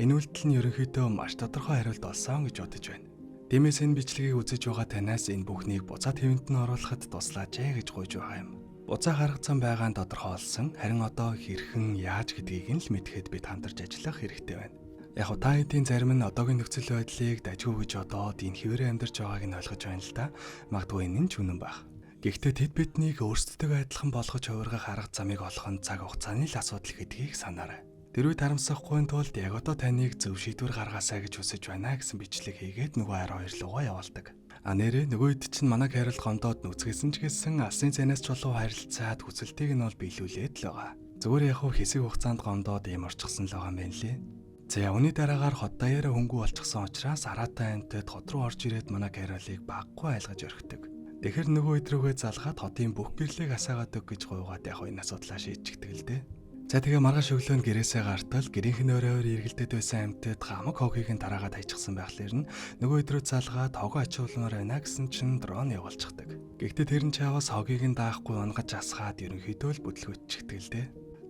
Энэ үйлдэл нь ерөнхийдөө маш тодорхой хариулт олсон гэж бодож байна. Тиймээс энэ бичлэгийг үзэж байгаа танаас энэ бүхнийг буцаад хэвэнд нь оруулахад туслаач ээ гэж гуйж байгаа юм. Буцаах арга зам байгаа нь тодорхой болсон. Харин одоо хэрхэн яаж гэдгийг нь л мэдэхэд бид хамтарч ажиллах хэрэгтэй байна. Яг та хэдийн зарим нь одоогийн нөхцөл байдлыг дажгүй гэж бодоод энэ хэвээрээ амьдарч байгааг нь ойлгож байна л да. Магадгүй энэ нь ч үнэн байх. Гэхдээ тэд биднийг өөрсдтэйгээ адилхан болгож хувиргах арга замыг олох нь цаг хугацааны л асуудал гэдгийг санаарай. Тэр үед харамсахгүй тулд яг одоо таныг зөв шийдвэр гаргаасай гэж хүсэж байна гэсэн бичлэг хийгээд нөгөө 12 лугаа явуулдаг. А нэрээ нөгөө хэд чинь манай Кэрол гомдоод нүцгээсэн ч гэсэн алсын цанаас чулуу харилцаад хүсэлтийг нь бол биелүүлээд л байгаа. Зүгээр яг хуу хэсэг хугацаанд гомдоод ийм орчихсон л байгаа юм байна лээ. За үүний дараагаар хот даяараа хөнгүү болчихсон учраас араатай амьтад хот руу орж ирээд манай Кэролыг баггүй айлгаж орхидог. Тэгэхээр нөгөө хэд рүүгээ залгаад хотын бүх гэрлийг асаагаад өг гэж гуйгаад яг энэ асуудлаа шийдчихдэг л дээ. За тэгээ маргааш өглөө нь гэрээсээ гартал гэрийнх нь өрөөр эргэлдээд байсан амьтад гамаг хогийг нь тараагаад хайчихсан байхлаар нь нөгөө өдрөө залгаад хогоо ачуулмаар байна гэсэн чинь дрон явуулчихдаг. Гэхдээ тэр нь чаавас хогийг нь даахгүй унгаж асгаад ерөнхийдөө л бүтлгүүтчихдэг л дээ.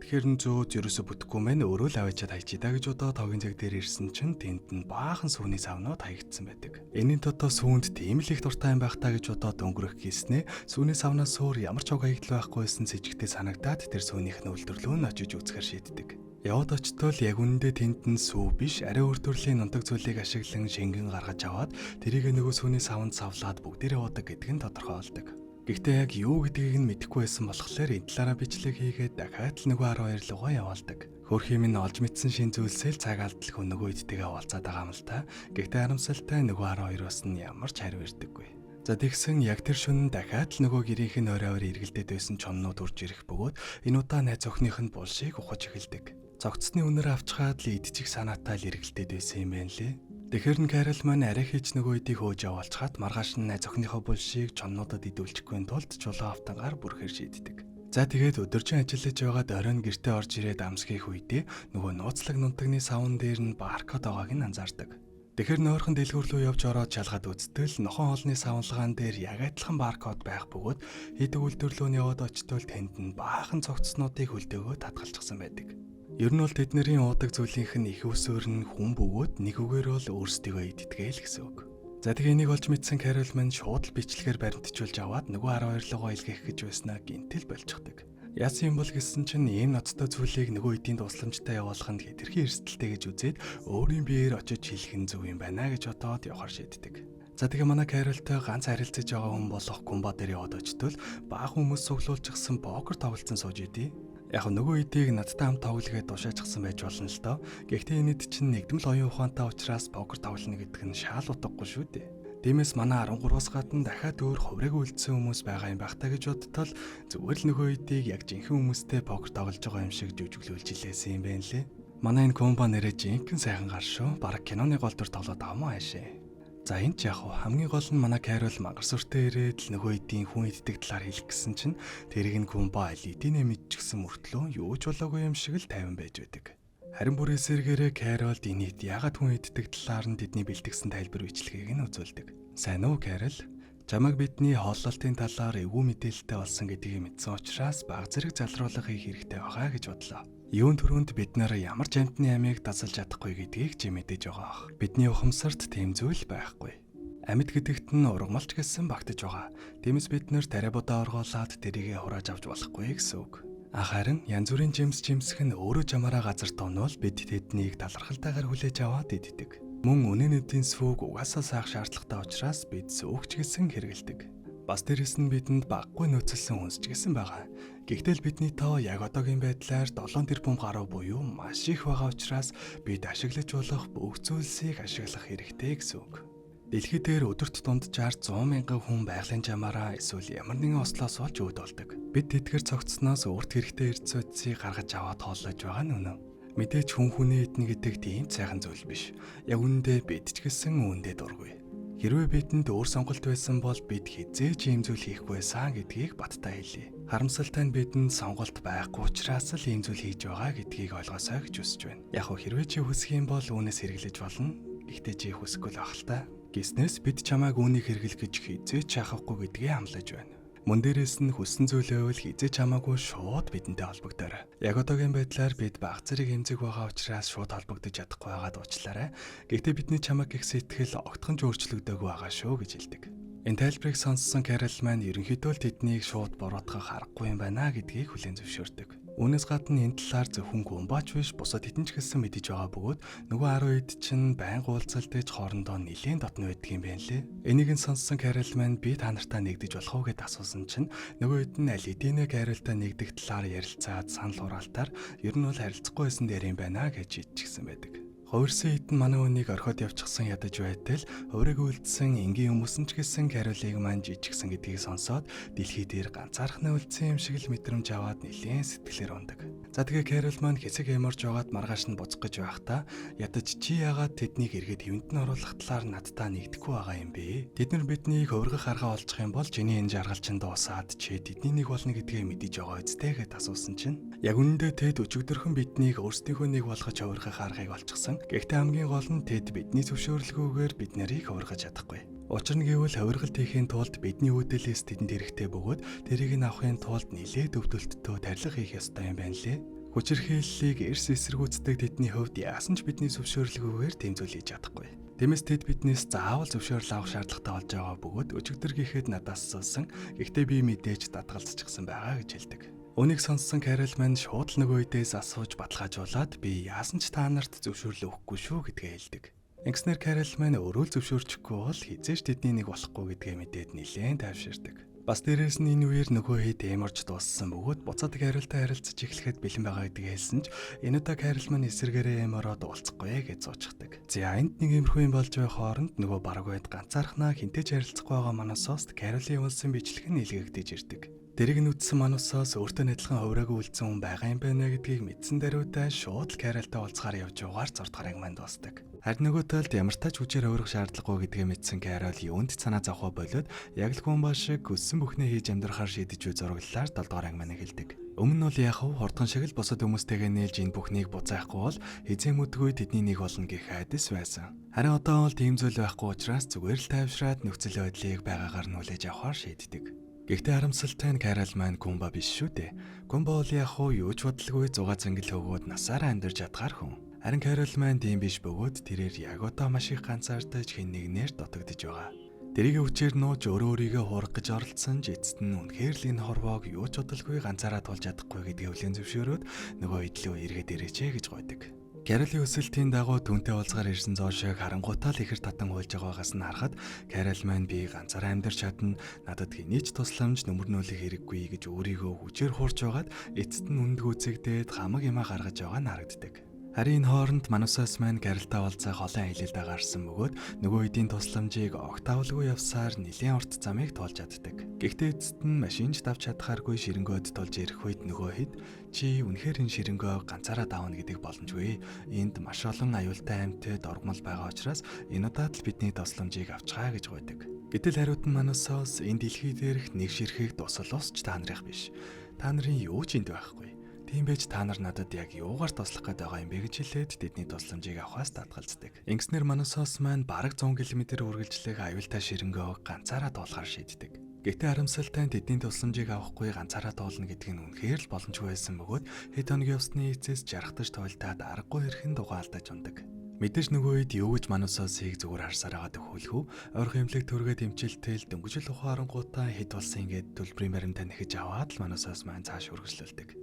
Тэгэхээр нь зөөд ерөөсө бүтэхгүй мэн өөрөө л аваачаад хайчий да гэж бодоод хогийн цаг дээр ирсэн чинь тэнд нь баахан сүүний савнууд хаягдсан байдаг. Энийн дотоо сүүнд тийм л их дуртай юм байх та гэж бодоод өнгөрөх хийснээ сүүний савнаас өөр ямар ч хог хаягдал байхгүйсэн сэжигтэй санагдаад тэр сүүнийх нь үйлдвэрлөө нь очиж үзэхээр шийддэг. Яваад очтол яг үнэндээ тэнд нь сүү биш арай өөр төрлийн нунтаг зүйлийг ашиглан шингэн гаргаж аваад тэрийг нөгөө сүүний савнд савлаад бүгдээрээ уудаг гэдг нь тодорхой болдог. Гэхдээ яг юу гэдгийг нь мэдэхгүй байсан болохоор энэ талаараа бичлэг хийгээд дахиад л нөгөө 12 лугаа явуулдаг. Хөрх юм нь олж мэдсэн шин зүйлсээ л цаг алдалгүй нөгөө эдтэйгээ уулзаад байгаа юм л та. Гэхдээ харамсалтай нөгөө 12-оос нь ямар ч хариу ирдэггүй. За тэгсэн яг тэр шөнө дахиад л нөгөө гэрийнх нь оройор эргэлдээд байсан чоннууд үрж ирэх бөгөөд энэ удаа найз охиных нь булшийг ухаж эхэлдэг. Цогцсны үнээр авчхаад л идчих санаатай л эргэлдээд байсан юм байна лээ. Тэгэхээр нь Кэрол маань арай хийж нөгөө эдийг хөөж явуулчихад маргааш нь найз охиныхоо булшийг чоннуудад идүүлчихгүй тулд чулуу автангаар бүрхээр шийддэг. За тэгээд өдөржин ажиллаж байгаад оройн гэртээ орж ирээд амсгийх үедээ нөгөө нууцлаг нунтагны савн дээр нь баркод байгааг нь анзаардаг. Тэгэхээр нойрхон дэлгүүр рүү явж ороод шалгаад үзтэл нохон хоолны савнлгаан дээр яг адилхан баркод байх бөгөөд хийдэг үйлдвэрлөө нь яваад очтол тэнд нь баахан цогцснуудыг хөлдөөгөө татгалчихсан байдаг. Ер нь бол тэднэрийн уудаг зүйлийнх нь их усөөр нь хүн бөгөөд нэг үгээр бол өөрсдийгөө иддэгээл гэсэн үг. За, тэгээ энийг олж мэдсэн Карол маань шууд л бичлэгээр баримтжуулж аваад нөгөө 12 руугаа илгээх гэж байснаа гинтэл болчихдог. Яасан юм бол гэсэн чинь ийм ноцтой зүйлийг нөгөө эдийн тусламжтай явуулах нь хэтэрхий эрсдэлтэй гэж үзээд өөрийн биеэр очиж хэлэх нь зөв юм байна гэж бодоод явахар шийддэг. За, тэгээ манай Каролтой ганц харилцаж байгаа хүн болох Гумба дээр яваад очтол бага хүмүүс цуглуулчихсан покер тоглолцсон сууж идэв. Яг нөгөө эдийг надтай хамт тоглоход тушаачихсан байж болно л доо. Гэхдээ энэ эд чинь нэгдмэл оюун ухаантай учраас покер тоглоно гэдэг нь шаал утгагүй шүү дээ. Тиймээс манай 13-аас гадна дахиад өөр хувраг үлдсэн хүмүүс байгаа юм байх та гэж бодтол зүгээр л нөгөө эдийг яг жинхэнэ хүмүүстэй покер тоглож байгаа юм шиг жүжиглүүлж илээсэн юм байна лээ. Манай энэ комбо нэрээ жинхэнэ сайхан гар шүү. Бараг киноны гол дүр тоглоод байгаа мó хаашаа. За, энэ ч яг хамгийн гол нь манай Карол мангар сүртэй ирээд л нөгөө эдийн хүн иддэг талаар хэлэх гэсэн чинь тэрийг нь Кумба аль эдийнэ мэдчихсэн мөртлөө юу ч болоогүй юм шиг л тайван байж байдаг. Харин бүр эсэргээрээ Каролд энэ хэд яагаад хүн иддэг талаар нь тэдний бэлтгэсэн тайлбар бичлэгийг нь үзүүлдэг. Сайн уу, Карол? Чамайг бидний хооллолтын талаар эвгүй мэдээлэлтэй болсон гэдгийг мэдсэн учраас баг зэрэг залруулга хийх хэрэгтэй байгаа гэж бодлоо. Юун түрүүнд бид нар ямар ч амьтны амийг дасалж чадахгүй гэдгийг чи мэдэж байгаа ах. Бидний ухамсарт тийм зүйл байхгүй. Амьд гэдэгт нь ургамалч гэсэн багтаж байгаа. Тиймээс бид нэр тариа будаа оргоолаад тэрийгэ хурааж авч болохгүй гэсэн үг. Харин янз бүрийн жимс жимсэх нь өөрөө чамаараа газар тонвол бид тэднийг талархалтайгаар хүлээж аваад иддэг. Мөн үнэн эдийн сүүг угаасаа саах шаардлагатай учраас бид сүүгч гэсэн хэрэгэлдэг. Бас дээрэс нь бидэнд баггүй нөөцлсөн хүнс ч гэсэн байгаа. Гэхдээ л бидний тоо яг одоогийн байдлаар 7 тэрбум гаруй буюу маш их байгаа учраас бид ашиглаж болох бүх зүйлсийг ашиглах хэрэгтэй гэсэн үг. Дэлхий дээр өдөрт дунджаар 100 мянган хүн байгалийн жамаараа эсвэл ямар нэгэн ослоос болж өөд болдог. Бид тэдгэр цогцсноос өөрт хэрэгтэй эрдэс үдсийг гаргаж аваад хооллож байгаа нь үнэн. Мэдээж хүн хүнээ иднэ гэдэг тийм сайхан зүйл биш. Яг үнэндээ бид ч гэсэн үүндээ дургүй. Хэрвээ бидэнд өөр сонголт байсан бол бид хэзээ ч ийм зүйл хийхгүй байсан гэдгийг баттай хэлье. Харамсалтай нь бидэнд сонголт байхгүй учраас л ийм зүйл хийж байгаа гэдгийг ойлгосой гэж хүсэж байна. Яг нь хэрвээ чи хүсэх юм бол үүнээс хэрэглэж болно. Гэхдээ чи хүсэхгүй л байх л та. Гиснээс бид чамайг үүнийг хэрэглэх гэж хэзээ ч шахахгүй гэдгээ амлаж байна. Мөн дээрээс нь хүссэн зүйлээ үл хэзээ ч хамаагүй шууд бидэнтэй холбогдоорой. Яг одоогийн байдлаар бид баг зэрэг эмзэг байгаа учраас шууд холбогдож чадахгүй байгаад уучлаарай. Гэхдээ бидний чамайг гих сэтгэл огтхон ч өөрчлөгдөөгүй байгаа шүү гэж хэлдэг. Энэ тайлбарыг сонссон Карол маань ерөнхийдөө л тэднийг шууд буруутгах аргагүй юм байна гэдгийг хүлээн зөвшөөрдөг. Үүнээс гадна энэ талаар зөвхөн Гумбач биш, бусад хэдэн ч гэсэн мэдэж байгаа бөгөөд нөгөө 10 хэд чинь байнга уулзалтаж хоорондоо нэлээд дотно байдаг юм байна лээ. Энийг нь сонссон Карол маань би та нартай нэгдэж болох уу гэд асуусан чинь нөгөө хэд нь аль хэдийнэ Каролтой нэгдэх талаар ярилцаад санал хураалтаар ер нь бол харилцахгүй байсан дээр юм байна гэж шийдчихсэн байдаг. Хувирсан хэд нь манай хүнийг орхиод явчихсан ядаж байтал хувираг үлдсэн энгийн хүмүүс нь ч гэсэн Каролыг маань жижигсэн гэдгийг сонсоод дэлхий дээр ганцаархнаа үлдсэн юм шиг л мэдрэмж аваад нэлээд сэтгэлээр ундаг. За, тэгээ Карол маань хэсэг ямарж байгаад маргааш нь буцах гэж байхдаа ядаж чи яагаад тэднийг эргээд хэвэнд нь оруулах талаар надтай нэгдэхгүй байгаа юм бэ? Тэд нар биднийг хувиргах арга олчих юм бол чиний энэ жаргал чинь дуусаад чи тэдний нэг болно гэдгээ мэдэж байгаа үстэй гэд асуусан чинь яг үнэндээ тэд өчигдөрхөн биднийг өөрсдийнхөө нэг болгож хувиргах аргыг олчихсан. Гэхдээ хамгийн гол нь тэд бидний зөвшөөрлгүйгээр бид нарыг хувиргаж чадахгүй. Учир нь гэвэл хувиргалт хийхийн тулд бидний үүдэлээс тэдэнд хэрэгтэй бөгөөд тэрийг нь авахын тулд нэлээд өвдөлттэй тарилга хийх ёстой юм байна лээ. Хүчирхийллийг эрс эсэргүүцдэг тэдний хувьд яасан ч бидний зөвшөөрлгүйгээр тийм зүйл хийж чадахгүй. Тиймээс тэд биднээс заавал зөвшөөрөл авах шаардлагатай болж байгаа бөгөөд өчигдөр гэхэд надаас асуусан. Гэхдээ би мэдээж датгалцчихсан байгаа гэж хэлдэг. Үүнийг сонссон Карол маань шууд л нөгөө үдээс асууж баталгаажуулаад би яасан ч та нарт зөвшөөрлөө өгөхгүй шүү гэдгээ хэлдэг. Ингэснээр Карол маань өөрөө л зөвшөөрчихгүй бол хэзээ ч тэдний нэг болохгүй гэдгээ мэдээд нэлээд тайвширдаг. Бас дээрээс нь энэ үеэр нөгөө хэд эморж дууссан бөгөөд буцаад Каролтой харилцаж эхлэхэд бэлэн байгаа гэдгийг хэлсэн ч энэ удаа Карол маань эсэргээрээ эмороод уулзахгүй гэж зуучдаг. За, энд нэг иймэрхүү юм болж байгаа хооронд нөгөө бараг байд ганцаархнаа хинтээ ч харилцахгүй байгаа Манусост Каролын явуулсан бичлэг нь илгээгдэж ирдэг. Тэрийг нь үзсэн Манусоос өөртөө адилхан хувираагүй үлдсэн хүн байгаа юм байна гэдгийг мэдсэн даруйдаа шууд л Каролтой уулзахаар явж яваагаар 6 дугаар анги маань дуусдаг. Харин нөгөө талд ямар тач хүчээр хувирах шаардлагагүй гэдгээ мэдсэн Карол юунд санаа зовхоо болоод яг л Гумба шиг хүссэн бүхнээ хийж амьдрахаар шийдэж буй зураглалаар 7 дугаар анги маань эхэлдэг. Өмнө нь бол яг хурдхан шиг л бусад хүмүүстэйгээ нээлж энэ бүхнийг буцаахгүй бол хэзээ мүдгүй тэдний нэг болно гэх айдас байсан. Харин одоо бол тийм зүйл байхгүй учраас зүгээр л тайвшраад нөхцөл байдлыг байгаагаар нь хүлээж авахар шийддэг. Гэхдээ харамсалтай нь Карол маань Гумба биш шүү дээ. Гумба бол яг юу ч бодлого зугаа зангил өгөөд насаараа амьдарч чадгаар хүн. Харин Карол маань тийм биш бөгөөд тэрээр яг одоо маш их ганцаардаж хэн нэгнээр дутагдж байгаа. Тэрийг хүчээр нууж өөрөө өөрийгөө хуурах гэж оролдсон ч эцэст нь үнэхээр л энэ хорвоог юу ч удалгүй ганцаараа тулж чадахгүй гэдгээ хүлээн зөвшөөрөөд нөгөө идлөө эргээд ирээч гэж гуйдаг. Каролын өсөлтийн дагуу түүнтэй уулзгаар ирсэн Зоошойг харангуйтаа л ихэр татан уйлж байгаагаас нь харахад Карол маань би ганцаараа амьдарч чадна, надад хэний ч тусламж нүмернүүлэх хэрэггүй гэж өөрийгөө хүчээр хуурч байгаад эцэст нь үнэнд гүйцэгдээд хамаг юмаа гаргаж байгаа нь харагддаг. Харин энэ хооронд Манусаас маань Каролтай уулзах олон аялалдаа гарсан бөгөөд нөгөө эдийн тусламжийг огт авалгүй явсаар нэлээн урт замыг туулж чаддаг. Гэхдээ эцэст нь машинч давж чадхааргүй ширэнгөөд тулж ирэх үед нөгөө хэд чи үнэхээр энэ ширэнгөө ганцаараа давна гэдэг боломжгүй. Энд маш олон аюултай амьтад оргомол байгаа учраас энэ удаад л бидний тусламжийг авчгаа гэж гуйдаг. Гэтэл хариуд нь Манусаас энэ дэлхий дээрх нэг ширхэг дусал усч та нарых биш. Та нарын юу ч энд байхгүй. Тийм байж та нар надад яг юугаар туслах гээд байгаа юм бэ гэж хэлээд тэдний тусламжийг авахаас татгалздаг. Ингэснээр Манусос маань бараг 100 км үргэлжлэх аюултай ширэнгөө ганцаараа туулахар шийддэг. Гэхдээ харамсалтай нь тэдний тусламжийг авахгүй ганцаараа туулна гэдэг нь үнэхээр л боломжгүй байсан бөгөөд хэд хоногийн явсны эцэс жаргатаж туйлдаад аргагүй хэрхэн дугаалдаж ундаг. Мэдээж нөгөө үед юу гэж Манусосыг зүгээр харсаар байгаа төхөөлхүү ойрхон эмнэлэг төргээд эмчилтэл дөнгөжл ухаан харангуутаа хэд болсон ингээд төлбөрийн баримтаа нэхэж аваад л Манусос маань цааш үргэлжлүүлдэг.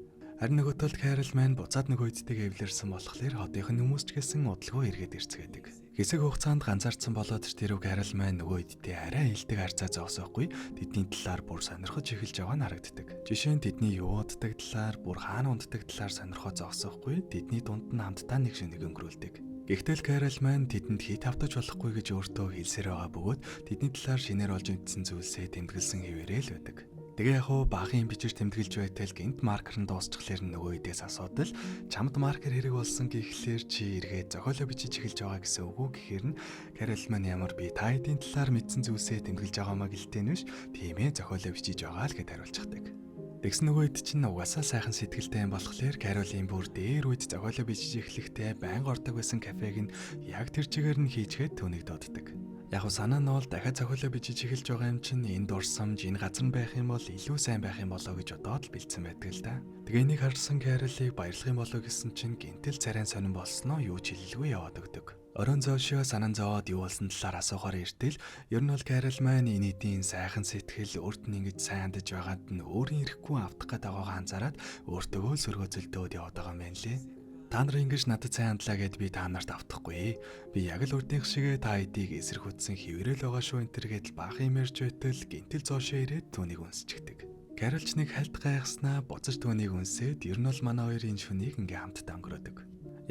Харин нөгөө талд Карол маань буцаад нөгөө эдтэйгээ эвлэрсэн болохоор хотынх нь хүмүүс ч гэсэн удалгүй эргээд ирцгээдэг. Хэсэг хугацаанд ганцаардсан болоод тэр Карол маань нөгөө эдтэй арай илдэг харьцаа зогсоохгүй тэдний талаар бүр сонирхож эхэлж байгаа нь харагддаг. Жишээ нь тэдний юу уддаг талаар, бүр хаана унтдаг талаар сонирхоо зогсоохгүй тэдний дунд нь хамтдаа нэг шөнөг өнгөрүүлдэг. Гэхдээ л Карол маань тэдэнд хит автаж болохгүй гэж өөртөө хэлсээр байгаа бөгөөд тэдний талаар шинээр олж мэдсэн зүйлсээ тэмдэглэсэн хэвээрээ л байдаг. Тэгээ яг хуу баахан юм бичиж тэмдэглэж байтал гинт маркер нь дуусчихлаар нөгөө эдээс асуудал чамд маркер хэрэг болсон гэхлээр чи эргээд зохиолоо бичиж эхэлж байгаа гэсэн үг үү гэхээр нь Карол маань ямар би та эдийн талаар мэдсэн зүйлсээ тэмдэглэж байгаа маа гэлтэй нь биш, тийм ээ зохиолоо бичиж байгаа л гэд хариулчихдаг. Тэгсэн нөгөө эд чинь угаасаа сайхан сэтгэлтэй юм болохоор Каролын бүр дээр үед зохиолоо бичиж эхлэхдээ байнга ордог байсан кафег нь яг тэр чигээр нь хийчгээд түүнийг дууддаг. Яг санаа нь бол дахиад зохиолоо бичиж эхэлж байгаа юм чинь энэ дурсамж энэ газар нь байх юм бол илүү сайн байх юм болоо гэж бодоод л бэлдсэн байдаг л да. Тэгээ энийг харсан Каролыг баярлах юм болоо гэсэн чинь гинтэл царайн сонин болсноо юу ч хэлэлгүй яваад өгдөг. Орон зоошоо санан зовоод юу болсон талаар асуухаар иртэл ер нь бол Карол маань энэ эдийн сайхан сэтгэл өөрт нь ингэж сайн хандаж байгаад нь өөрийн ирэхгүй автах гээд байгаагаа анзаараад өөртөөгөө л сөргөөцөлдөөд яваад байгаа юм байна лээ. Та нар ингэж надад сайн хандлаа гэд би та нарт автахгүй. Би яг л урдынх шигээ та эдийг эсэргүүцсэн хэврэл байгаа шүү энэ төр гэдэл баах юм ярьж байтал гинтэл зоошоо ирээд түүнийг үнсчихдэг. Каролч нэг хальт гайхснаа буцаж түүнийг үнсээд ер нь бол манай хоёрын шүнийг ингээ хамтдаа өнгөрөөдөг.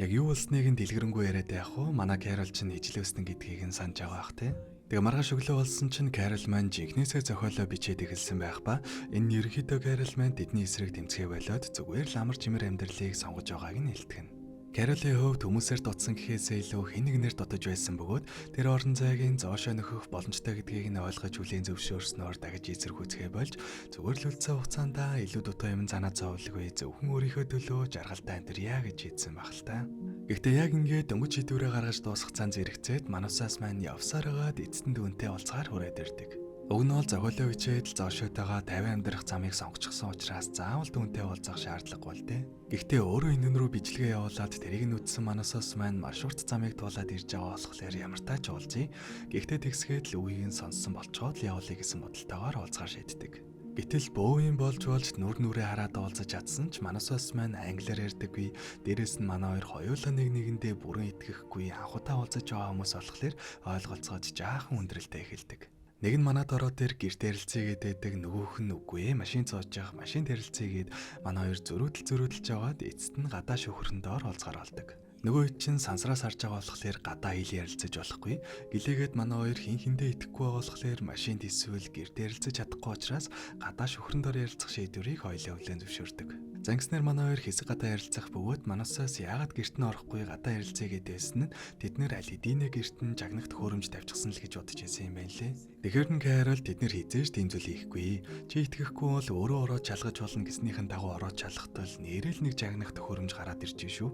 Яг юу болсныг нь дэлгэрэнгүй яриад байх уу? Манай Карол ч нэжлээсэн гэдгийг нь санаж байгаа бах те. Тэгээ маргааш өглөө болсон чинь Карол маань жинхнээсээ зохиолоо бичээд эхэлсэн байх ба энэ нь ерөнхийдөө Карол маань тэдний эсрэг тэмцэхээ болиод зүгээр л амар чимэр амьдралыг сонгож байгааг нь хэлтгэн. Каролын хувьд хүмүүсээр дутсан гэхээсээ илүү хэн нэгнээр дутаж байсан бөгөөд тэр орон зайгийн зоошоо нөхөх боломжтой гэдгийг нь ойлгож хүлээн зөвшөөрснөөр дахиж эсэргүүцэхээ болж зүгээр л үлдсэн хугацаанд илүү дутуу юм занаа зовлгүй зөвхөн өөрийнхөө төлөө жаргалтай амьдрья гэж шийдсэн байх л та. Гэхдээ яг ингээд дөнгөж шийдвэрээ гаргаж дуусгах цан зэрэгцээд Манусаас маань явсаар байгаад эцэст нь дүнтэй уулзгаар хүрээд ирдэг. Уг нь бол зохиолоо бичээд л зоошоотойгоо 50 амьдрах замыг сонгочихсон учраас заавал дүнтэй уулзах шаардлагагүй л дээ. Гэхдээ өөрөө энэ рүү бичлэгээ явуулаад тэрийг нь үтсэн Манусаас маань маш урт замыг туулаад ирж байгаа болохоор ямар тач уулзъя. Гэхдээ тэгсгээд л үгийг нь сонссон болцоод л явуулъя гэсэн бодолтойгоор уулзгаар шийддэг. Гэтэл бөө юм болж болж нүр нүрээ хараад уулзаж чадсан ч Манусаас маань англиар ярьдаггүй. Дээрээс нь манай хоёр хоёулаа нэг нэгэндээ бүрэн итгэхгүй анх удаа уулзаж байгаа хүмүүс болохоор ойлголцоод жаахан хүндрэлтэй эхэлдэг. Нэг нь манад ороод тэр гэрт ярилцъя гэдэг, нөгөөх нь үгүй машин цоож явах машин ярилцъя гээд манай хоёр зөрүүдэл зөрүүдэлж яваад эцэст нь гадаа шөхөрөн доор уулзгаар болдог. Нөгөө хэд чинь сансраас харж байгаа болохоор гадаа ил ярилцаж болохгүй. Гэлээгээд манай хоёр хин хиндээ итгэхгүй байгаа болохоор машинд эсвэл гэрт ярилцаж чадахгүй учраас гадаа шөхөрөн доор ярилцах шийдвэрийг хоёулаа хүлээн зөвшөөрдөг. Зангиснаар манай хоёр хэсэг гадаа ярилцах бөгөөд Манусаас яагаад гэрт нь орохгүй гадаа ярилцъя гэдээсэн нь тэд нэр аль хэдийнэ гэрт нь жагнах төхөөрөмж тавьчихсан л гэж бодож байсан юм байна лээ. Тэгэхээр нь Карол тэд нэр хизээж тийм зүйл хийхгүй. Чи итгэхгүй бол өөрөө ороод чалгаж болно гэснийхэн дагуу ороод чалгахтал нэрэл нэг жагнах төхөөрөмж гараад ирж шүү.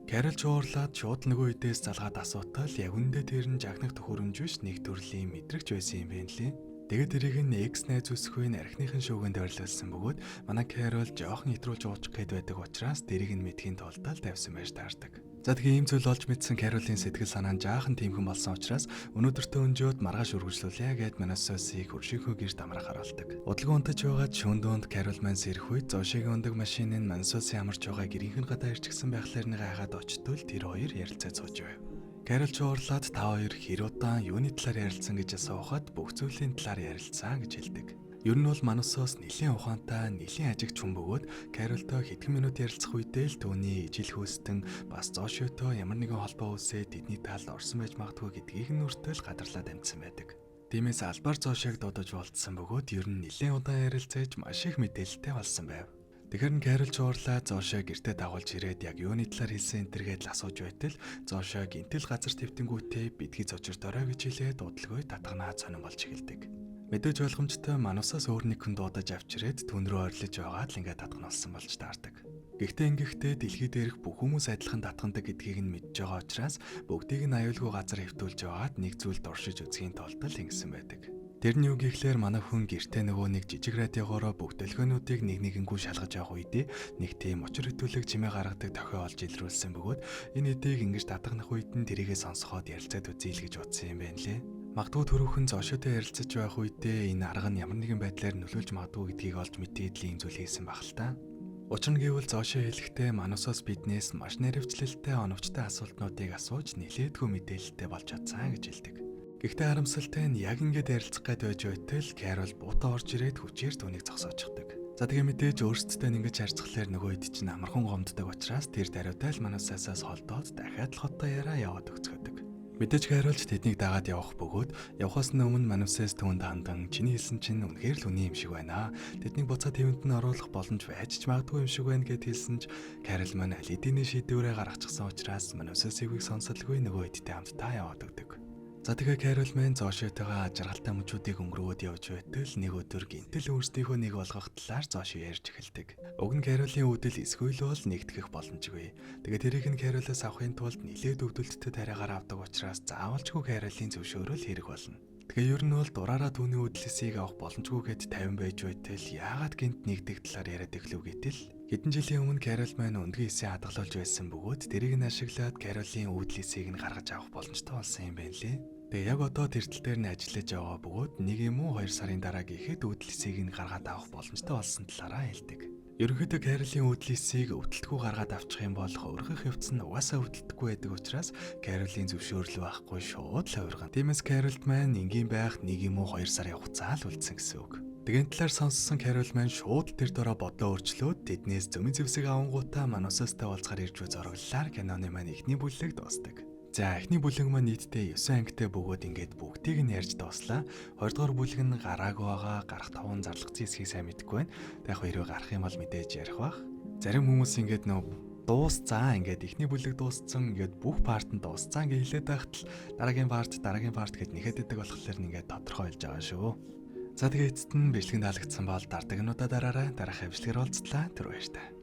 Карол ч уурлаад шууд нөгөө хэдээс залгаад асуутал яг үндэ тэр нь жагнах төхөөрөмж биш нэг төрлийн мэдрэгч байсан юм байна лээ. Тэгээд тэрийг нь ex найз үсгүй архиныхын шүүгэнд ойрлуулсан бөгөөд манай Карол жоохон хэтрүүлж уучих гээд байдаг учраас тэрийг нь мэдхийн тулд л тавьсан байж таардаг. За, тэгээ ийм зүйл олж мэдсэн Каролын сэтгэл санаа нь жаахан тимхэн болсон учраас өнөөдөртөө өнжөөд маргааш үргэлжлүүлье гэд Манасосыг хөршийнхөө гэрт амрах харуулдаг. Удалгүй унтаж байгаад шөнө дунд Карол маань сэрэх үед Зошигийн ундаг машин нь Манасосын амарч байгаа гэрийнх нь гадаа ирчихсэн байхлаар нэг хайгаад очтол тэр хоёр ярилцаад сууж байв. Карол ч уурлаад та хоёр хэр удаан юуны талаар ярилцсан гэж асуухад бүх зүйлийн талаар ярилцсан гэж хэлдэг. Ер нь бол Манусос нэлээн ухаантай, нэлээн ажигч хүн бөгөөд Каролтой хэдхэн минут ярилцах үедээ л түүний ижил хөөстөн бас Зошиотой ямар нэгэн холбоо үүсээд тэдний талд орсон байж магадгүй гэдгийг нь хүртэл гадарлаад амжсан байдаг. Тиймээс албаар Зошиог дуудаж уулзсан бөгөөд ер нь нэлээн удаан ярилцаж маш их мэдээлэлтэй болсон байв. Тэгэхээр нь Карол ч уурлаа Зошиог гэртээ дагуулж ирээд яг юуны талаар хэлсэн энэ тэргээд л асууж байтал Зошио гинтэл газар твтэнгүүтээ битгий зочирдорой гэж хэлээд удалгүй татганаа сонин болж эхэлдэг. Мэдээж ойлгомжтой, Манусаас өөр нэг хүн дуудаж авч ирээд түн рүү ойрлож байгаад л ингээд татган болж таардаг. Гэхдээ ингэхдээ дэлхий дээрх бүх хүмүүс адилхан татгандаг гэдгийг нь мэдж байгаа учраас бүгдийг нь аюулгүй газар хэвтүүлж байгаад нэг зүйл дуршиж үзхийн тулд л ингэсэн байдаг. Тэр нь юу гэхлээр манай хүн гэртээ нөгөө нэг жижиг радиогоороо бүх долгионуудыг нэг нэгэнгүү шалгаж явах үедээ нэг тийм учир хөтөлөг чимээ гаргадаг дохио олж илрүүлсэн бөгөөд энэ эдийг ингэж татганах үед нь тэрийгэ сонсоход ярилцаад үзье л гэж утсан юм байна лээ. Магадгүй түрүүхэн Зошиотой ярилцаж байх үедээ энэ арга нь ямар нэгэн байдлаар нөлөөлж магадгүй гэдгийг олж мэдээд л ийм зүйл хийсэн байх л та. Учир нь гэвэл Зошио хэлэхдээ Манусос биднээс маш наривчлалтай, оновчтой асуултнуудыг асууж нэлээдгүй мэдээлэлтэй болж чадсан гэж хэлдэг. Гэхдээ харамсалтай нь яг ингээд ярилцах гээд байж байтал Карол буутаа орж ирээд хүчээр түүнийг зогсоочдөг. За, тэгээ мэдээж өөрсдөдөө ингэж харьцахлаар нөгөө хэд чинь амархан гомддог учраас тэр даруйтай л Манусасаас холдоод дахиад л хотоо яриа яваад өгцгöдөг. Мэдээж Каролч тэднийг дагаад явах бөгөөд явхаас нь өмнө Манусас түүнд хандан чиний хэлсэн чинь үнэхээр л үнэн юм шиг байна. Тэднийг буцаад хэвэнд нь оруулах боломж байж ч магадгүй юм шиг байна гэд хэлсэн ч Карол маань аль хэдийн шийдвэрээ гаргачихсан учраас Манусасыг сонсолгүй нөгөө хэдтэй хамтдаа яваад өгдөг. За, тэгээ Карол маань Зошиотойгоо жаргалтай мөчүүдийг өнгөрөөд явж байтал нэг өдөр гинтэл өөрсдийнхөө нэг болгох талаар Зошио ярьж эхэлдэг. Уг нь Каролын үүдэл эсвэл бол нэгтгэх боломжгүй. Тэгээ тэрийг нь Каролоос авахын тулд нилээд өвдөлттэй тариагаар авдаг учраас заавалчгүй Каролын зөвшөөрөл хэрэг болно. Тэгээ ер нь бол дураараа түүний үүдлээсийг авах боломжгүй гэд 50 байж байтал яагаад гинт нэгдэх талаар яриад эхлэв гэтэл хэдэн жилийн өмнө Карол маань өндгөн эсээ хадгалуулж байсан бөгөөд тэрийг нь ашиглаад Каролын үүдлээсийг нь гаргаж авах боломжтой болсон юм байна лээ. Тэгээ яг одоо тэр тал дээр нь ажиллаж байгаа бөгөөд нэг юм уу 2 сарын дараа гэхэд үүдэлсийг нь гаргаад авах боломжтой болсон талаараа хэлдэг. Ерөнхийдөө Каролын үүдэлсийг өвдөлтгүй гаргаад авчих юм бол хувиргах явц нь угаасаа өвдөлтгүй байдаг учраас Каролын зөвшөөрөл байхгүй шууд л хувиргана. Тиймээс Каролд маань энгийн байх нэг юм уу 2 сарын хугацаа л үлдсэн гэсэн үг. Тэгэн талаар сонссон Карол маань шууд тэр дороо бодлоо өөрчлөөд тэднээс зөмийн зэвсэг авангуудаа Манусастай уулзахаар ирж буй зураглалаар киноны маань эхний бүлэг дуустдаг. За, эхний бүлэг маань нийтдээ 9 ангитай бөгөөд ингээд бүгдийг нь ярьж дууслаа. 2 дугаар бүлэг нь гараагүй байгаа, гарах таван зарлагдсан хэсгийг сайн мэдэхгүй байна. Тэг яг хэрвээ гарах юм бол мэдээж ярих бах. Зарим хүмүүс ингээд нөө дуусцаа, ингээд эхний бүлэг дууссан, ингээд бүх part нь дуусцаа ингээд хэлээд байхад л дараагийн part, дараагийн part гэд нэхэд идэг болохоор ингээд тодорхой болж байгаа шүү. За, тэгээ эцэст нь бичлэг таалагдсан бол дардаг нуудаа дараарай. Дараагийн бичлэгээр уулзлаа. Тэр баяртай.